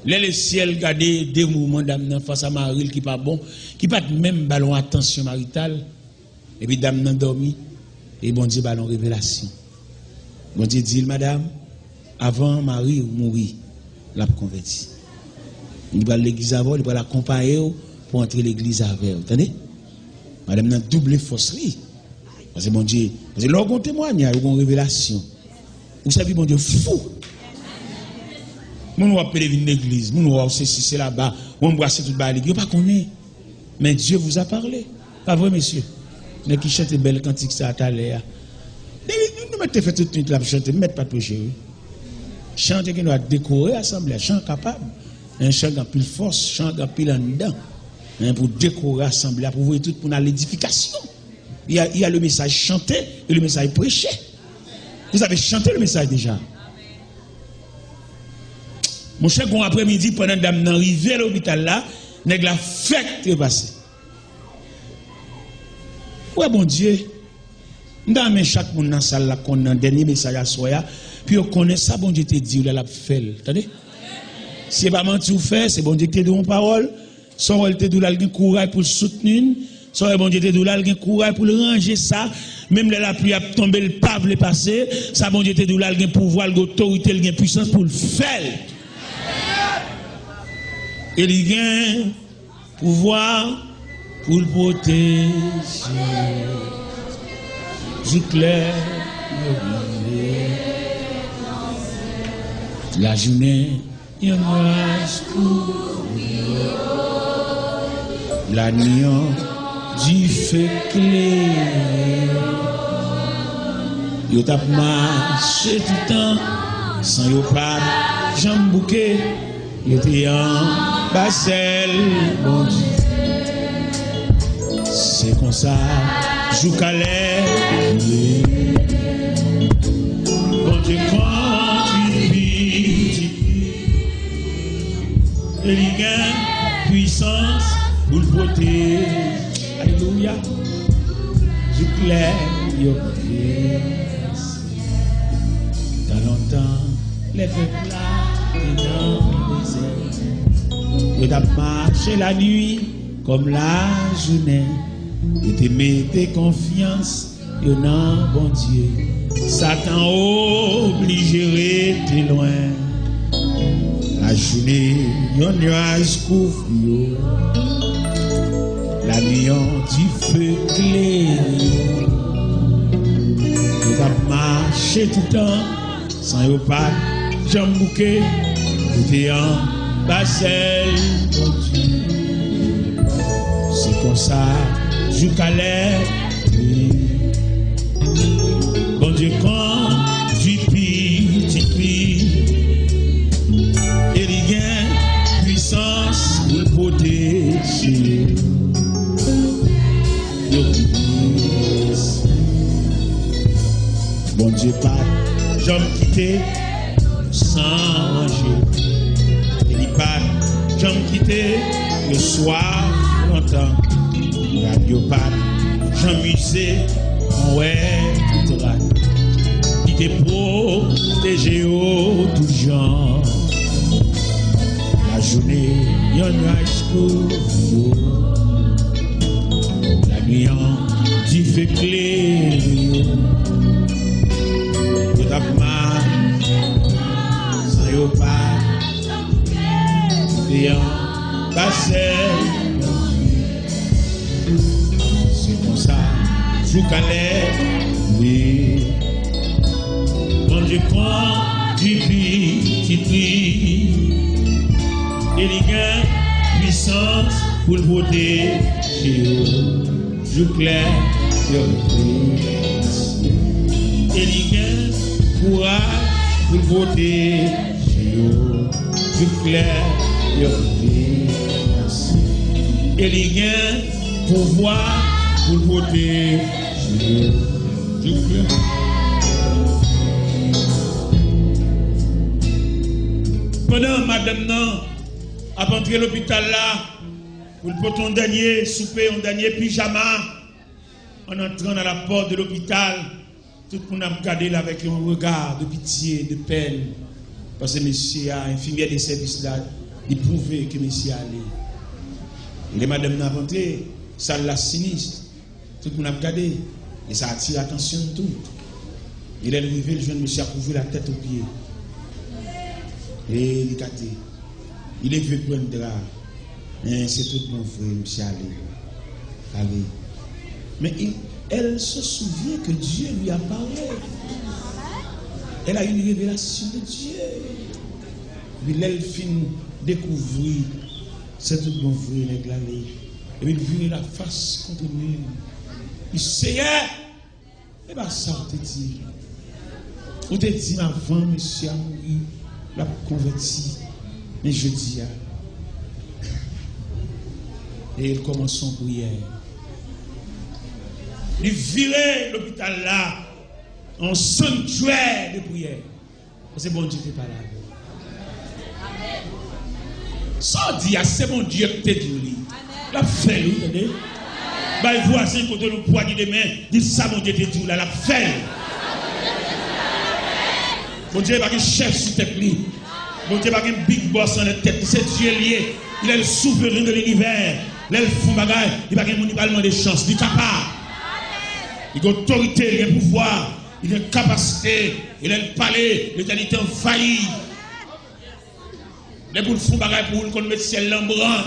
Lè lesyèl gade devouman dam nan fas a mari l ki pa bon, ki pa t menm ba l yon atansyon marital, epi dam nan dòmi, e Bondye ba l yon revelasyon. Bondye di l, madanm, avan mari w mouri, l ap konvèti. Li pral legliz avè w, li pral akonpaye w pou antre legliz avè w. Tande? Madanm nan double fòs li. Paske Bondye, paske lè w gen yon temwayaj, ou gen yon revelasyon, ou sèvi Bondye fou. Moun w ap pede vin legliz, moun w se si se laba, ou anbrase tout bagay legliz, yo pa konnen. Men Dieu vous a parlé. Pa vre, mesye? Nèg ki chante bèl kantik sa a talè a. Depi nou, nou mèt te fè tout nwit la ap chante, m mèt pa t preche, wi. Chan te gen dwa dekore asanble a, chan kapab. Men chan gen anpil fòs, chan gen anpil anndan. Men pou dekore asanble a, pou voye tout moun a ledifikasyon. Il y a, il y a le message chanté et le message prêché. Vous avez chanté le message déjà. Monchè, gon aprèmidi, pandan dam nan rive lopital la, nèg la fèk trepase. Ou wè Bondye, m ta renmen chak moun nan sal la konn nan dènye mesaj aswè a, pou yo konnen sa Bondye te di w la, l ap fè l. Tande? Si se pa manti w fè, se Bondye ki te di w yon pawòl, sa w wè l te di w la, l gen kouraj pou l soutni n, sa w wè Bondye te di w la, l gen kouraj pou l ranje sa, menm lè lapli ap tonbe, l pa vle pase, sa Bondye te di w la, l gen pouvwa, l gen otorite, l gen pwisans pou l fè l. E li gen pouvwa pou l pwoteje w jouk lè yo rive. Lajounen, yon nwaj kouvri yo. Lanwi, yon dife klere yo. Yo t ap mache toutan, san yo pa t janm bouke. Yo te anba zèl Bondye. Se konsa, jouk alè, Kont li pitit li, e li gen pwisans pou l pwoteje. Alelouya. Jouk lè yo vle. Tan lontan, lè pèp la te nan dezè, yo t ap mache lannuit kòm lajounen. Yo te mete konfyans yo nan Bondye. Satan oblije rete lwen. Lajounen, yon nyaj kouvri yo. Lannuit, yon dife klere yo. Yo t ap mache toutan san yo pa t janm bouke, yo te anba sèl Bondye. Se konsa, jouk alè, Bondye kondui pitit li, e li gen pwisans pou l pwoteje yo. Bondye pa t janm kite san manje. E li pa t janm kite yo swaf lontan. Rad yo pa t janm ize, konwè tout rad. Li te pwoteje yo tout jan. Lajounen, yon nyaj kouvri yo. Lannuit, yon dife klere yo. Yo t ap mache san yo pa te anba sèl. Se konsa, jouk alè, wi. Bondye kondui pitit li, e li gen pwisans pou l pwoteje yo. Jouk lè yo vle. E li gen kouraj pou l pwoteje yo. Jouk lè yo vle. E li gen pouvwa pou l pwoteje yo. Jouk lè. Pandan madanm nan ap antre lopital la, pou l pote yon dènye soupe, yon dènye pijama, an antran nan lapòt de lopital, tout moun ap gade l avèk yon rega de pitye, de pèn, paske mesye a, enfimyè de sèvis la, li pwouve ke mesye a ale. E lè madanm nan ap antre, sal la sinis. Tout moun ap gade, e sa atire atansyon n tou. E lè l rive, l jwenn mesye a kouvri la tèt o pye. E li gade. Li leve pran dra. Men se tout bon vre, mesye ale. Ale. Mais il, elle se souvient que Dieu lui a parlé. Elle a eu une révélation de Dieu. Epi lè l fin dekouvri, se tout bon vre, nèg la ale. Epi l vire lafas kont mur. Li, Seyè, e pa sa w te di. Ou te di m avan mesye a mouri, l ap konvèti. Men jodi a, e l kòmanse yon priyè. Li vire lopital la an sanktyè de priyè. Paske Bondye te pale avè l. Sa w di a, se Bondye ki te di w li. L ap fè l, wi, tande. Bay vwazen kote w pwa di demen, di sa Bondye te di w la, l ap fè l. Bondye pa gen chèf sou tèt li. Bondye pa gen big boss anlè tèt li. Se Dye l ye. Il est le souverain de l'univers. Lè l fè yon bagay, li pa gen moun li pral mande chans. Li kapab. Li gen otorite, li gen pouvwa. Li gen kapasite, e lè l pale, letènite anvayi. Lè pou l fè yon bagay pou ou, li konn met syèl la an brann.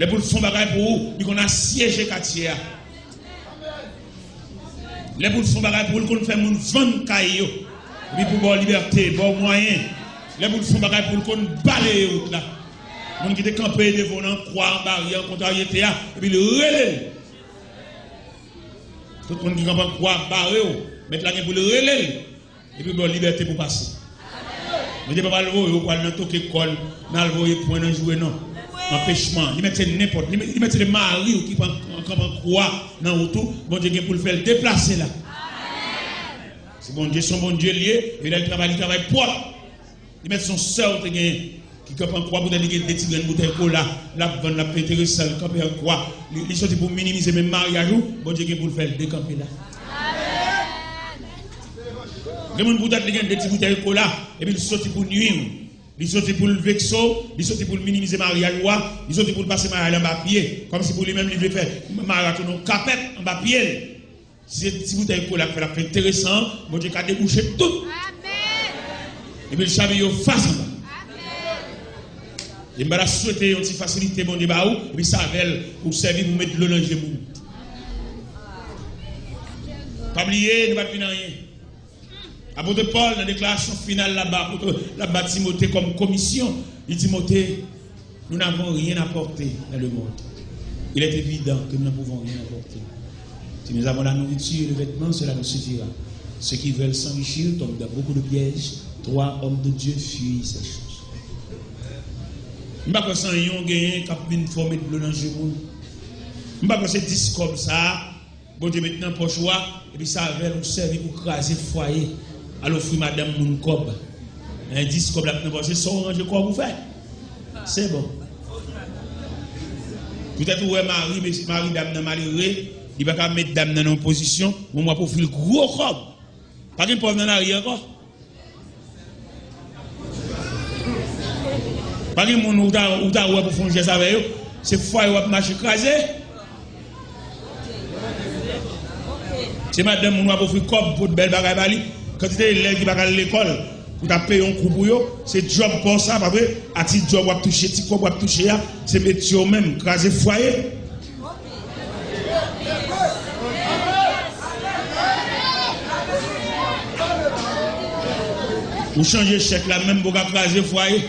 Lè pou l fè yon bagay pou ou, li konn asyeje katye a. Lè pou l fè yon bagay pou ou, li konn fè moun vann kay yo. Epi pou ba w libète, ba w mwayen. Lè pou l fè yon bagay pou ou, li konn baleye wout la. Moun ki te kanpe devan w nan kwa an, baryè an, kontraryete a, epi l rele l. Tout moun ki kanpe an kwa ap bare w, Mèt la gen pou l rele l, epi ba w libète pou w pase. Bondye pa pral voye w pou al nan toke kò l, nan al voye pwen nan joure non. Anpechman. Li mèt se nenpòt. Li mèt, li mèt se te mari w ki pran, kanpe an kwa nan wout ou, Bondye gen pou l fè l deplase la. Se Bondye, se yon Bondye l ye, epi lè l travay, li travay pwòp. Li mèt se yon sè w te gen ki kanpe an kwa, poutèt li gen de ti grenn boutèy kola, l ap vann, l ap enterese l, kanpe an kwa. Li, li soti pou minimize menm maryaj ou, Bondye gen pou l fè l dekanpe la. Gen moun poutèt li gen de ti boutèy kola, epi l soti pou nwi w. Li soti pou l vekse w, li soti pou l minimize maryaj ou a, li soti pou l pase maryaj la anba pye, kòmsi pou li menm li vle fè maryaj la tounen yon kapèt anba pye l. Se ti boutèy kola k fè l ap fè enteresan an, Bondye ka debouche tout. Epi l chame yo fas anba. E m pa ta swete yon ti fasilite Bondye ba ou, epi se avè l ou sèvi pou met dlo nan je moun. Pa bliye, nou pa t vin anyen. Apot Pòl, nan deklarasyon final l ap ba apot, l ap ba Timote kòm komisyon, li di, Timote, nous n'avons rien à porter dans le monde. Il est évident que nous ne pouvons rien apporter. Si nous avons la nourriture et le vêtement, cela nous suffira. Ceux qui veulent s'enrichir tombent dans beaucoup de pièges. Trois hommes de Dieu fuient ces choses. M pa kwè se anyen w genyen k ap vin fè w met dlo nan je moun. M pa kwè se dis kòb sa a Bondye met nan pòch ou a, epi se avè l ou sèvi pou kraze fwaye, al ofri madanm moun kòb. Endis kòb la ap nan pòch, se sa w ranje kò w pou fè. Se bon. Poutèt ou wè mari, mari dam nan malere, li pa ka met dam nan nan yon pozisyon, men w ap ofri l gwo kòb. Pa gen pòv nan lari ankò. Pa gen moun ou ta, ou ta wè pou fè yon jès avè yo. Se fwaye w ap mache kraze. Se madanm moun w ap ofri kòb pou bèl bagay ba li. Kantite elèv ki pa ka al lekòl, pou ta peye yon kou pou yo, se djòb pa w sa, pa vre? A ti djòb w ap touche, ti kòb w ap touche a, se metye w menm, kraze fwaye. Ou chanje chèk la, menm pou ka kraze fwaye.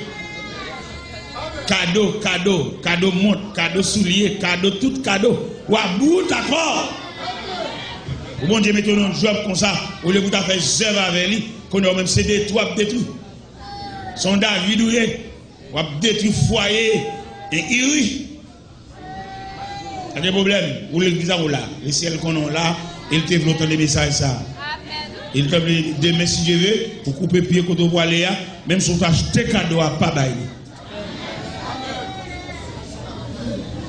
Kado, kado, kado mont, kado soulye, kado, tout kado. W a bout akò. Ou Bondye mete w nan djòb konsa, olye pou ta fè zèv avè li, kounye a ou menm se detwi w ap detwi. Se yon David ou ye, w ap detwi fwaye e Iri. Pa gen pwoblèm, ou legliz a ou la. Lesyèl konnen w la, e l te vle w tande mesaj sa. E l te vle demen, si Dye ve, ou koupe pye kote w pwale a, menm si w ta achte kado a, pa bay li.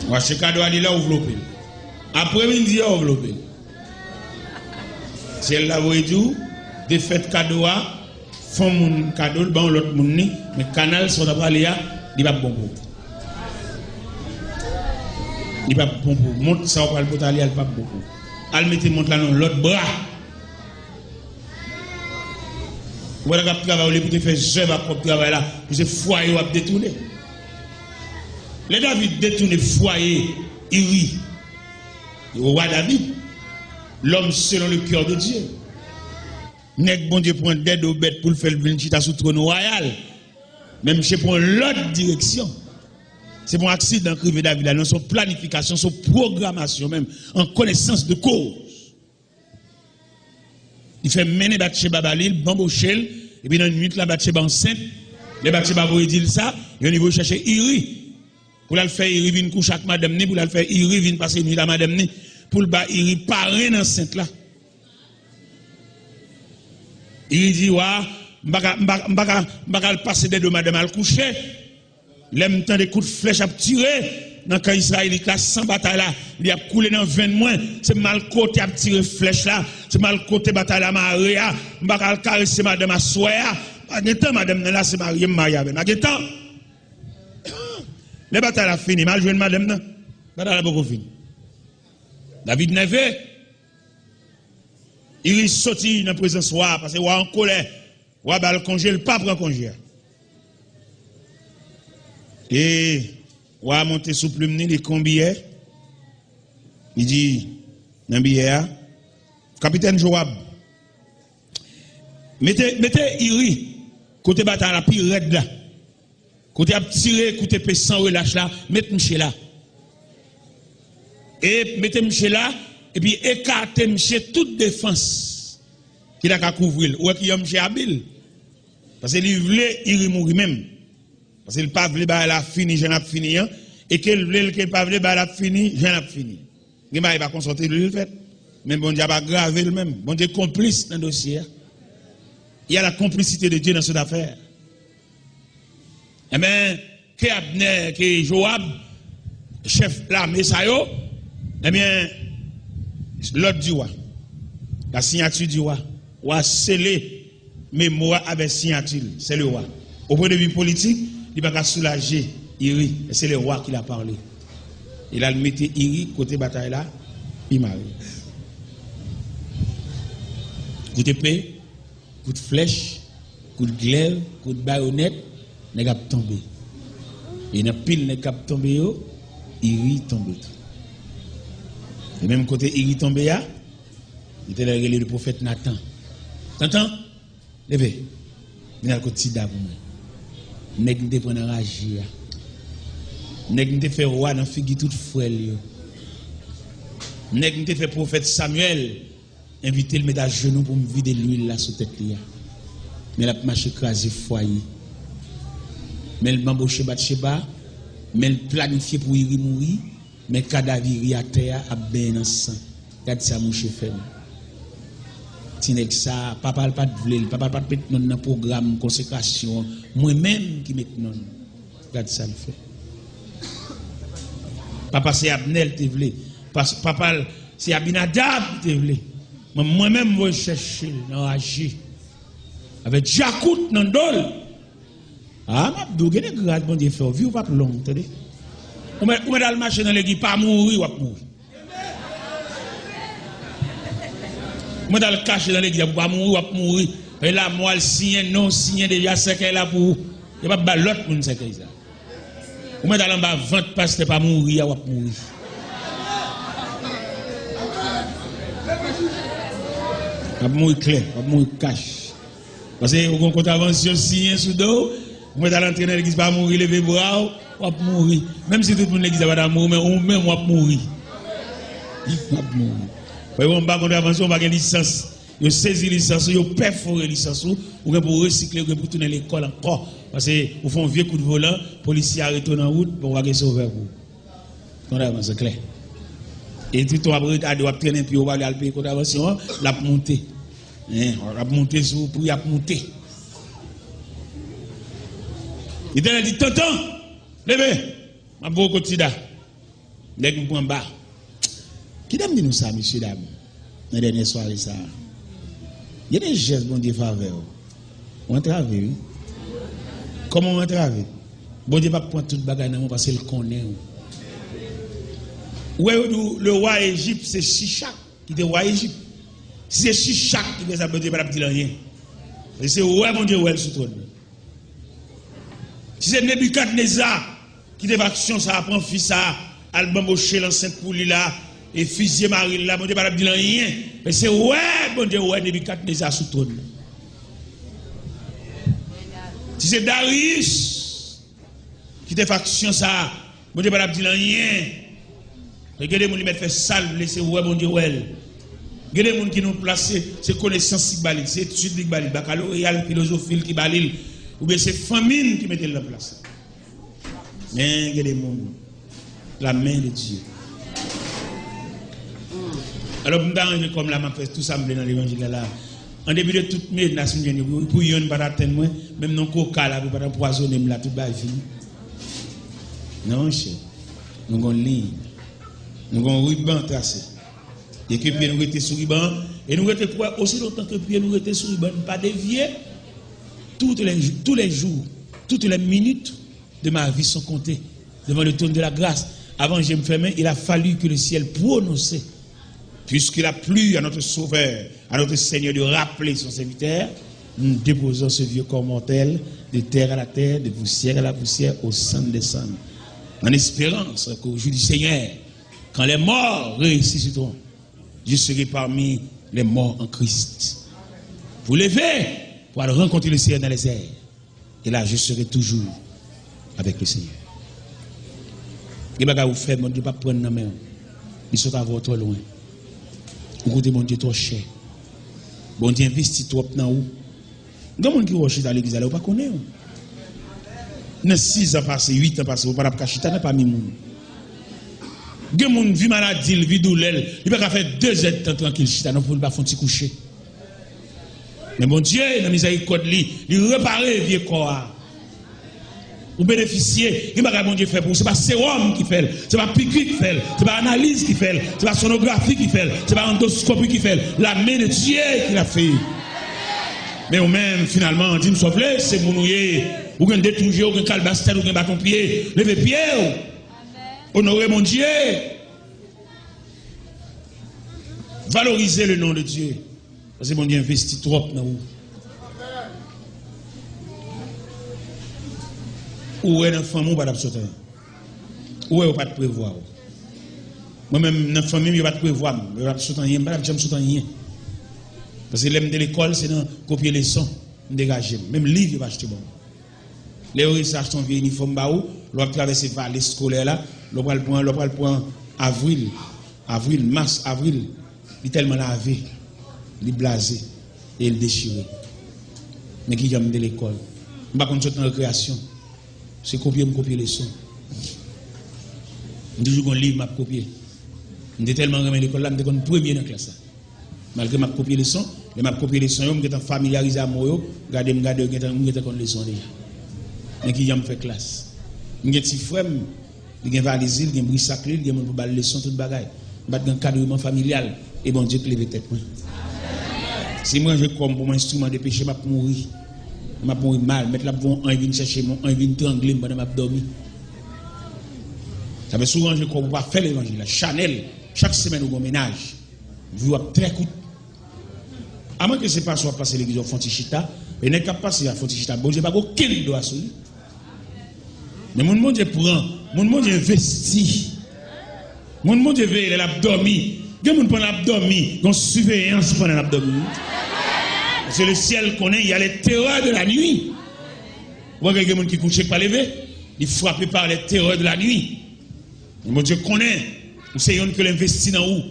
Ou achte kado a li la, ou vlope l. Apremidi a, ou vlope l. Syèl la voye di w, defèt kado a, fè yon moun kado l, ba yon lòt moun li, men kanal sa w ta prale a, li p ap bon pou ou. Li p ap bon pou ou. Mont sa w pral pote ale a, li p ap bon pou ou. Al mete mont la nan yon lòt bra. Ou pa ta ka ap travay, olye pou te fè zèv ak kòb travay la, pou se fwaye w ap detounen. Lè David detounen fwaye Iri, wa David, l'homme selon le cœur de Dieu. Nèg Bondye pran dèdo bèt pou l fè l vin chita sou twòn wayal. Men misye pran yon lòt direksyon. Se pa yon aksidan k rive David la, non, se yon planifikasyon, se yon pwogramasyon menm, an konesans de koz. Li fè mennen Batcheba ba li, l banboche l, epi nan nuit la, Batcheba ansent. Lè Batcheba voye di l sa, yo li voye chèche Iri. Pou l al fè Iri vin kouche ak madanm ni, pou l al fè Iri vin pase nuit a madanm ni, pou l ba Iri paren ansent la. Iri di, wa, m pa ka, m pa, m pa ka, m pa ka al pase dèdo madanm al kouche. Lè m tande kout flèch ap tire nan kan Izrayelit la, san batay la, li ap koule nan venn mwen. Se m al kote ap tire flèch la, se m al kote batay la mare a. M pa ka al karese madanm aswè a. Pa gen tan, madanm nan la, se marye m marye avè l. Pa gen tan. Lè batay la fini, m al jwenn madanm nan. Batay la poko fini. David nève. Iri soti nan prezans wa, paske wa an kolè. Wa ba l konje, l pa pran konje a. E wa monte sou plim ni, li ekri yon biyè. Li di nan biyè a, Kapitèn Jowab, mete, mete Iri kote batay la pi rèd la. Kote y ap tire kout epe san relach la, met misye la. E mete misye la, epi ekate misye tout defans ki ta ka kouvri l. Ou wè kijan misye abil? Paske li vle Iri mouri menm. Paske l pa vle bagay la fini jan l ap fini an, e ke l vle l, ke l pa vle bagay la ap fini jan l ap fini. Gen bagay pa konsa w te vle l fèt. Men Bondye ap agrave l menm. Bondye konplis nan dosye a. Il y a la complicité de Dieu dans cette affaire. Enben, ke Abnè, ke Joab, chèf lame sa yo, enben, l'ordre du roi, la signature du roi, wa sele memo a avèk siyati l, c'est le roi. O pwen de vi politik, li pa ka soulaje Iri, men se le roi ki la pale. E l al mete Iri kote batay la pi mare. Kout epe, kout flèch, kout glèv, kout bayonèt, nèg ap tonbe. E nan pil nèg k ap tonbe yo, Iri tonbe tou. E menm kote Iri tonbe a, li te lè rele le pwofèt Natan. Tantan, leve, vin al kot Tida pou mwen. Nèg m te pran nan raje a. Nèg m te fè wa nan figi tout frè l yo. Nèg m te fè pwofèt Samyèl envite l met ajenou pou m vide lwil la sou tèt li a. Men l ap mache kraze fwaye. Men l banboche Batcheba, men l planifye pou Iri mouri, men kadav Iri atè a ap benyen nan san. Gad sa mouche fè m. Ti nèg sa, papa l pa t vle l, papa l pa t met non l nan pwogram konsekrasyon an. Mwen menm ki met non l. Gad sa l fè. Papa se Abnè l te vle. Pas-, papa l se Abinadab li te vle. Mwen, mwen menm voye chèche l nan raje. Avèk djakout nan do l. A, m ap di w, gen de gras Bondye fè w, vi w p ap long, tande. Ou mèt, ou mèt al mache nan legliz, pa mouri, w ap mouri. Ou mèt al kache nan legliz la pou w pa mouri, w ap mouri. E lamò al siyen non w siyen deja sèkèy la pou ou. Yo p ap ba lòt moun sèkèy sa. Ou mèt al anba vant pastè pa mouri a, w ap mouri. W ap mouri klè, w ap mouri kach. Paske ou gen kontravansyon siyen sou do w, ou mèt al antre nan legliz pa mouri, leve bra w, w ap mouri. Menm si tout moun legliz la pa ta mouri, men ou menm w ap mouri. W ap mouri. Paske w anba kontravansyon, ou pa gen lisans. Yo sezi lisans ou, yo pèfore lisans ou, ou gen pou resikle, ou gen pou tounen lekòl ankò. Paske ou fè yon vye kout volan, polisye arete w nan wout, bon, ou pa gen sovè pou ou. Kontravansyon klè. E ti ton ap retade, w ap trennen pye, ou pa vle al peye kontravansyon an, l ap moute. Hein, l ap moute sou ou, pri ap moute. Letènèl di, Tantan, leve, m ap voye w kot Tida. Nèg m pran ba. Kite m di nou sa, mesye dam, nan dènye sware sa a. Gen de jès Bondye fè avè w. Ou antrave, wi. Kòman w antrave? Bondye p ap pran tout bagay nan men w paske l konnen w. Ou wè yo di w, le wa Ejip, se Sichak ki te wa Ejip. Si se Sichak ki fè sa, Bondye pa t ap di l anyen. Paske se wè Bondye wè l sou twòn nan. Si se Nebikadneza ki te fè aksyon sa a, pran fi sa a, al banboche l ansent pou li la, e fizye mari l la, Bondye pa t ap di l anyen. Men se wè Bondye wè Nebikadneza sou twòn nan. Si se Dariyis ki te fè aksyon sa a, Bondye pa t ap di l anyen. Gen de moun li mèt fè sa l vle, se wè Bondye wè l. Gen de moun ki nan plas, se, se konesans li k ba li, se etid li k ba li, bakaloreya l, filozofi l ki ba li l, oubyen se fanmi l ki mete l nan plas la. Men gen de moun, la men de Dye. Alò, pou m ta ranje kò m la, m ap fè tou sa m vle nan levanjil la la. An depi de tout menas m jwenn yo, pou, pou yonn pa t atenn mwen, menm nan koka la, pou pa t anpwazonnen m la, tout bagay fini. Non, monchè. Nou gon liy. Nou gon riban trase. E ke pye nou rete sou riban an, e nou rete kwè, osi lontan ke pye nou rete sou riban, nou pa devye, tous les, tous les jours, toutes les minutes de ma vie sont comptées devant le trône de la grâce. Avan je m fèmen, il a fallu que le ciel prononce. Puisqu'il a plu à notre Sauveur, à notre Seigneur de rappeler son serviteur, nous déposons ce vieux corps mortel de terre à la terre, de poussière à la poussière, aux cendres des cendres, en espérance qu'au jour du Seigneur, quand les morts ressusciteront, je serai parmi les morts en Christ. Vous levez pour aller rencontrer le Seigneur dans les airs. Et là, je serai toujours avec le Seigneur. Gen bagay ou fè, Bondye p ap pran nan men w. Li sot avè w twò lwen. Ou koute Bondye twò chè. Bondye envesti twòp nan ou. Gen moun ki wè w chita legliz la, ou pa konnen w. Nan sis an pase, uit an pase, ou pa t ap ka chita nan pami moun. Gen moun, vi maladi l, vi doulè l, li pa ka fè de zèdtan trankil chita, non, pou l pa fè yon ti kouche. Men Bondye, nan mizèrikòd li, li repare vye kò a. Ou benefisye, gen bagay Bondye fè pou ou. Se pa sewòm ki fè l, se pa piki ki fè l, se pa analiz ki fè l, se pa sonografi ki fè l, se pa andoskopi ki fè l. La main de Dieu ki l ap fè. Men ou menm, finalman, di m sa w vle, se moun ou ye. Ou gen de twou je, ou gen kalbas tèt, ou gen baton pye. Leve pye w. Onore Bondye. Valorize le nom de Dieu. Paske Bondye envesti twòp nan ou. Ou wè nan fanmi w pa t ap sot anyen. Ou wè yo pa t prevwa w. Mwen menm nan fanmi m yo pa t prevwa m. Yo pa t sot anyen, m pa t ap janm sot anyen. Paske lè m te lekòl, se nan kopye leson m degaje m. Menm liv yo pa achte ban m. Lè yo resi achte yon vye inifòm ba ou, lè w ap travèse vale eskolè la, lè w pral pran, lè w pral pran avril, avril, mas, avril, li tèlman lave, li blaze, e l dechire. Men ki jan m te lekòl. M pa konn sot nan rekreyasyon. Se kopye m kopye leson. M toujou gen yon liv m ap kopye. M te tèlman renmen lekòl la, m te konn premye nan klas la. Malgre m ap kopye leson, lè m ap kopye leson yo, m gentan familyarize ak mo yo, gade m gade yo, gentan, m gentan konn leson an deja. Men ki jan m fè klas. M gen ti frè m, li gen valiz li, li gen brisak li, li gen moun pou ba l leson, tout bagay. M pa t gen ankadreman familyal, e Bondye k leve tèt mwen. Si m ranje kò m pou mwen enstriman de peche, m ap mouri. M ap mouri mal. Mèt la ap voye yon anj vin chèche m, yon anj vin trangle m pandan m ap dòmi. Sa fè si w ranje kò w pou w pa fè levanjil la, chanèl, chak semèn ou gen yon mennaj. Vi w ap trè kout. Amwenke se pastè w ap pase legliz, w ap fè yon ti chita. E nèg k ap pase a fè yon ti chita, Bondye pa gen okenn dwa sou li. Men moun Bondye pran, moun Bondye envesti, moun Bondye veye lè l ap dòmi. Gen moun pandan l ap dòmi, gen yon siveyans pandan l ap dòmi. Paske le syèl konnen, il y a les terreurs de la nuit. Ou wè gen moun ki kouche, k pa leve, li frape par les terreurs de la nuit. Men Bondye konnen, ou se youn ke l envesti nan ou.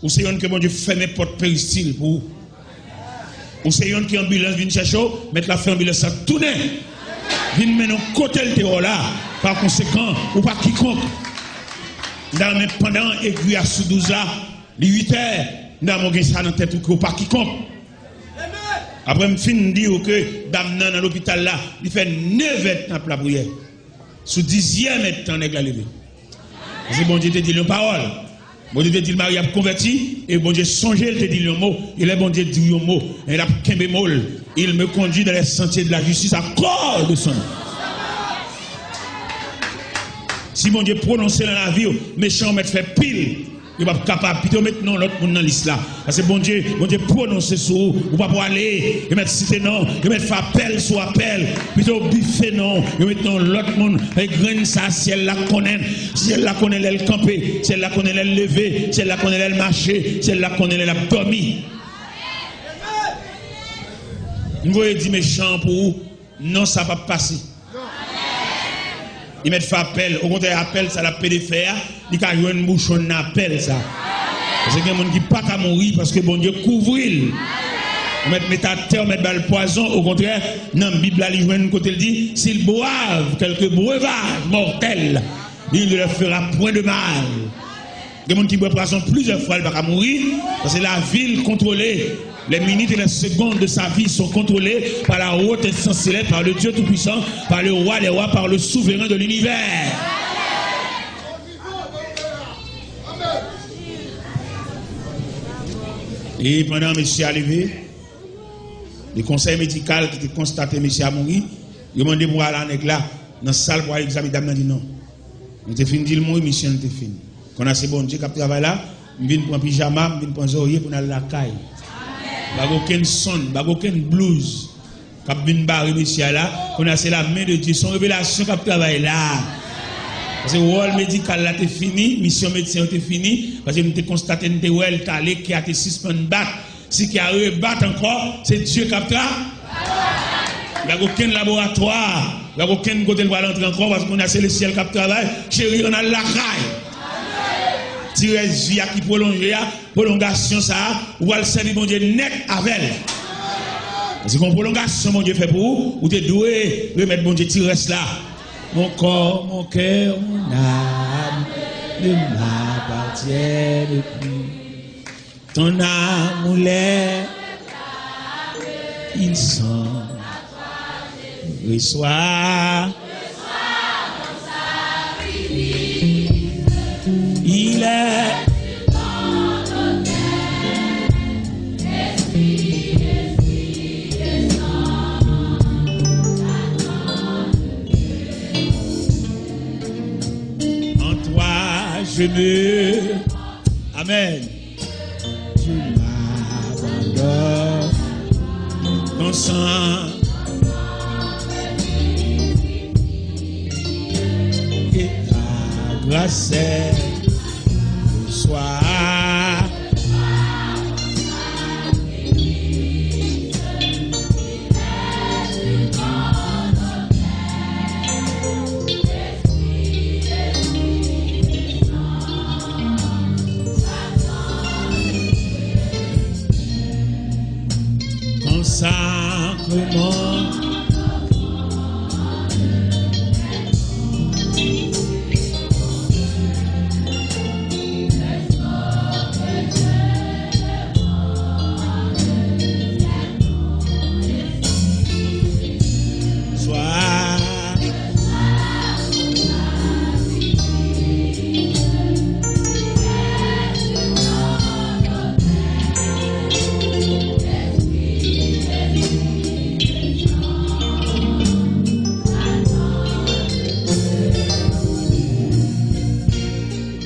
Ou se youn ke Bondye fèmen pòt peristil pou ou. Ou se youn ke anbilans vin chèche w, mèt la fè anbilans la tounen. Vin mennen w kote l te wè w la. Pa konsekan, ou pa kikonk. M ta renmen pandan egri a sou douz la, li uit è, m ta renmen w gen sa nan tèt ou ke w pa kikonk. Apre m fin di w ke dam nan nan lopital la, li fè nevè tan ap lapriyè. Sou dizyèm èdtan nèg la leve. Paske Bondye te di l yon pawòl. Bondye te di l Mari ap konvèti, e Bondye sonje l te di l yon mo, e lè Bondye di w yon mo, e l ap kenbe mo l, il me conduit dans les sentiers de la justice à cause de son nom. Si Bondye pwononse nan lavi w, mechan yo mèt fè pil. Yo p ap kapab. Pito yo met non lòt moun nan lis la. Paske Bondye, Bondye pwononse sou ou, ou pa pwale. Yo mèt site non, yo mèt fè apèl sou apèl. Pito yo bife non, yo met non lòt moun. E grenn sa, syèl la konnen. Syèl la konnen lè l kanpe, syèl la konnen lè l leve, syèl la konnen lè l mache, syèl la konnen lè l ap dòmi. M voye di mechan an pou ou. Non, sa p ap pase. Li mèt fè apèl. Okontrè, apèl sa l ap pede fè a, li ka jwenn bouchon nan apèl sa. Paske gen moun ki pa ka mouri paske Bondye kouvri l. Ou mèt met atè, ou mèt ba l pwazon. Okontrè, nan Bib la, li jwenn kote l di, s'ils boivent quelque breuvage mortel, il ne leur fera point de mal. Gen moun ki bwè pwazon plizyè fwa, li pa ka mouri, paske lavi l kontwole. Les minutes et les secondes de sa vie sont contrôlées par la haute instance céleste, par le Dieu Tout-Puissant, par le Roi des Rois, par le Souverain de l'univers. E pandan mesye a leve, le konsèy medikal ki te konstate mesye a mouri, yo mande pou al a nèg la nan sal pou al egzamine, dam nan di non. Nou te fin di l mouri, misyon l te fini. Kounye a se Bondye k ap travay la, m vin pran pijama, m vin pran zòrye pou n al lakay. Pa gen okenn sonn, pa gen okenn blouz k ap vin bare mesye a la. Kounye a se la men de Dye, se yon revelasyon k ap travay la. Paske wòl medikal la te fini, misyon medsen yo te fini, paske m te konstate, m te wè l t ale, kè a te sispann bat. Si kè a rebat ankò, se Dye k ap tra-, pa gen okenn laboratwa, pa gen okenn kote l pral antre ankò, paske kounye a se lesyèl k ap travay. Cheri, ann al lakay. Ti rès vi a ki pwolonje a, pwolongasyon sa a, ou pral sèvi Bondye nèt avè l. Se yon pwolongasyon Bondye fè pou ou, ou te dwe remèt Bondye ti rès la. Mon corps, mon cœur, mon âme ne m'appartiennent plus. Ton âme ou lè San reswa. Il est en toi, je me. Amen. Tu m'abandonnes non sans et ta grâce ce soir. Consacre-moi. Sois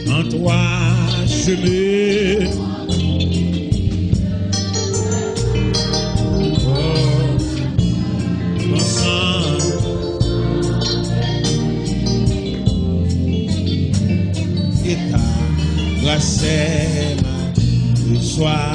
en toi, je me. Oh, ensemble. Et ta grâce ce soir.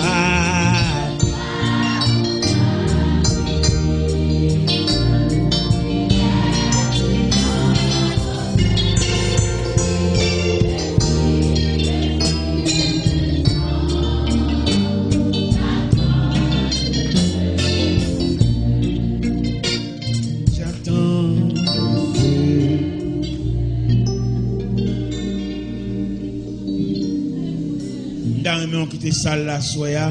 J'attends de Dieu. M ta renmen w kite sal la aswè a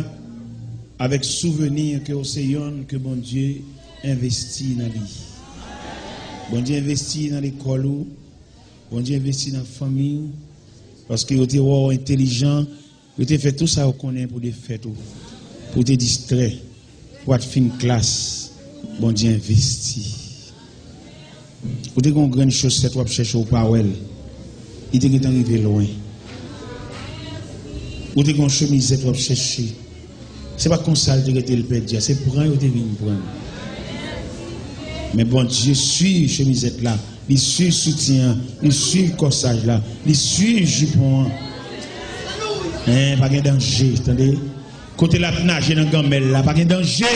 avèk souvni ke w se yonn ke Bondye envesti nan li. Bondye envesti nan lekòl ou. Bondye envesti nan fanmi w. Paske yo te wè w entelijan, yo te fè tou sa yo konnen pou defèt ou, pou w te distrè, pou w pa t fin klas. Bondye envesti. Ou te gen yon grenn chosèt w ap chèche, ou pa wè l. Li te gentan rive lwen. Ou te gen yon chemizèt w ap chèche. Se pa konsa l te rete, l pèdi a. Se pran yo te vin pran l. Men Bondye swiv chemizèt la. Li swiv soutyen an. Li swiv kòsaj la. Li swiv jipon an. Hein, pa gen danje, tande. Kote l ap naje nan ganmèl la, pa gen danje.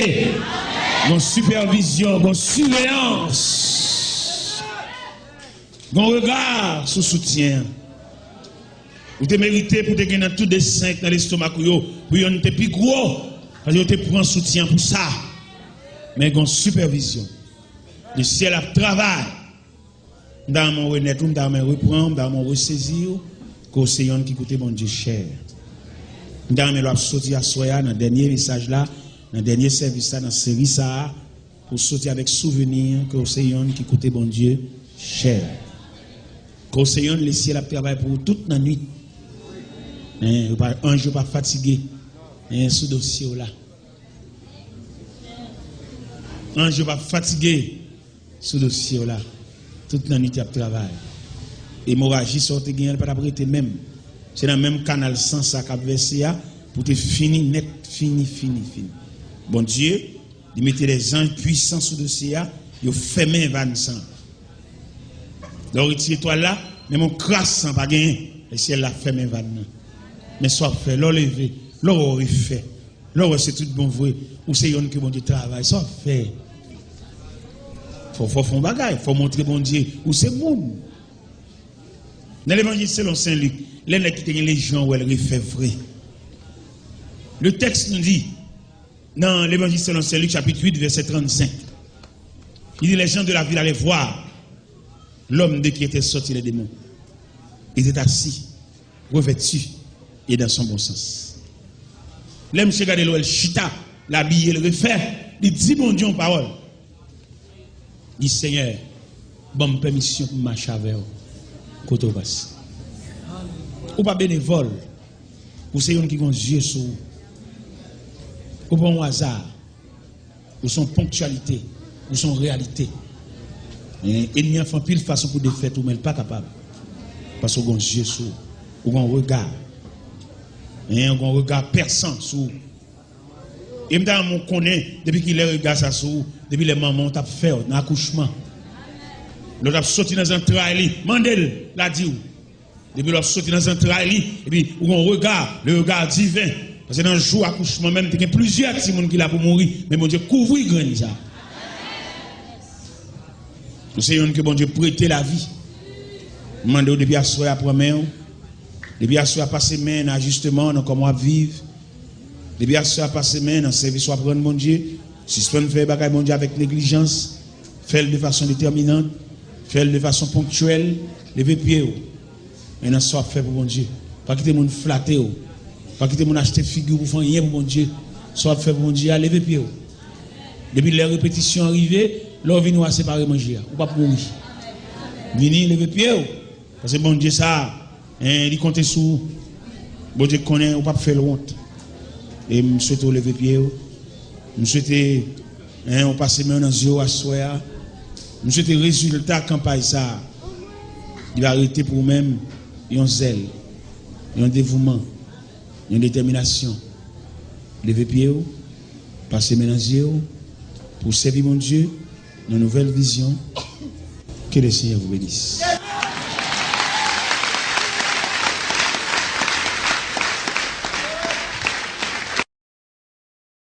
Gon sipèvizyon, gon siveyans. Gon rega sou soutyen an. Ou te merite pou te gen nan tou de senk nan lestomak ou yo, pou yonn te pi gwo, paske yo te pran soutyen pou sa. Men gon sipèvizyon. Lesyèl ap travay. M ta renmen w renèt ou, m ta renmen repran w, m ta renmen w resezi w, ke w se yonn ki koute Bondye chè. M ta renmen lè w ap soti aswè a, nan dènye mesaj la, nan dènye sèvis la, nan seri sa a, pou w soti avèk souvni ke w se yonn ki koute Bondye chè. Ke w se yonn lesyèl ap travay pou ou tout nan nwit. Hein, yo pa, anj yo pa fatige, hein, sou dosye w la. Anj yo pa fatige sou dosye w la. Tout nan nwit y ap travay. Emoraji sa w te genyen, l pa t ap rete menm. Se nan menm kanal san sa k ap vèse a pou te fini nèt, fini, fini, fini. Bondye, li mete dè zanj pwisan sou dosye a, yo fèmen vàn san. Lè w retire twal la, menm yon kras san pa genyen. Lesyèl la fèmen vàn nan. Men sa w ap fè, lè w leve, lè w wè w refè, lè w wè se tout bon vre, ou se yonn ke Bondye travay, sa w ap fè? Fò, fò w fè yon bagay, fò w montre Bondye ou se moun. Nan Levanjil selon Sen Lik, lè nèg ki te gen lejyon an wè l refè vre. Le texte nous dit, dans l'Évangile selon Saint Luc, chapitre huit, verset trente-cinq, il dit, les gens de la ville allaient voir l'homme de qui étaient sortis les démons. Il était assis, revêtu, et dans son bon sens. Lè misye gade l, wè l chita, l abiye, l refè. Li di Bondye yon pawòl. Li, Senyè, ban m pèmisyon pou m mache avè w kote w pase. Ou pa benevòl. Ou se youn ki gon zye sou ou. Ou pa yon aza. Ou se yon ponktyalite. Ou se yon reyalite. E, ènmi an fè anpil fason pou defèt ou, men l pa kapab. Paske w gon zye sou ou. Ou gon rega. E, ou gon rega pèsan sou ou. E m ta renmen w konnen, depi ki lè rega sa sou ou, depi lè manman w t ap fè w nan akouchman. Lè w t ap soti nan zantray li, mande l, l a di w. Depi lè w ap soti nan zantray li, epi ou gon rega, le rega diven. Paske nan jou akouchman menm, te gen plizyè timoun ki la pou mouri, men Bondye kouvri grenn sa. Ou se youn ke Bondye prete lavi. M mande w depi aswè a pran men w. Depi aswè a pase men nan ajisteman nan kòman w ap viv. Depi aswè a pase men nan sèvis w ap rann Bondye. Sispann fè bagay Bondye avèk neglijans. Fè l de fason detèminant. Fè l de fason ponktyèl. Leve pye w. Men nan sa w ap fè pou Bondye. Pa kite moun flate w. Pa kite moun achte figi w pou fè anyen pou Bondye. Sa w ap fè pou Bondye a, leve pye w. Depi lè repetisyon an rive, lè w vini w a separe manje a. Ou p ap mouri. Vini, leve pye w. Paske Bondye sa, en, li konte sou ou. Bondye konnen ou p ap fè l wont. E m swete w leve pye w. M swete, en, ou pase men w nan zye w aswè a. M swete rezilta kanpay sa a, li va rete pou ou menm yon zèl, yon devouman, yon detèminasyon. Leve pye w, pase men nan zye w, pou w sèvi Bondye nan nouvèl vizyon. Que le Seigneur vous bénisse.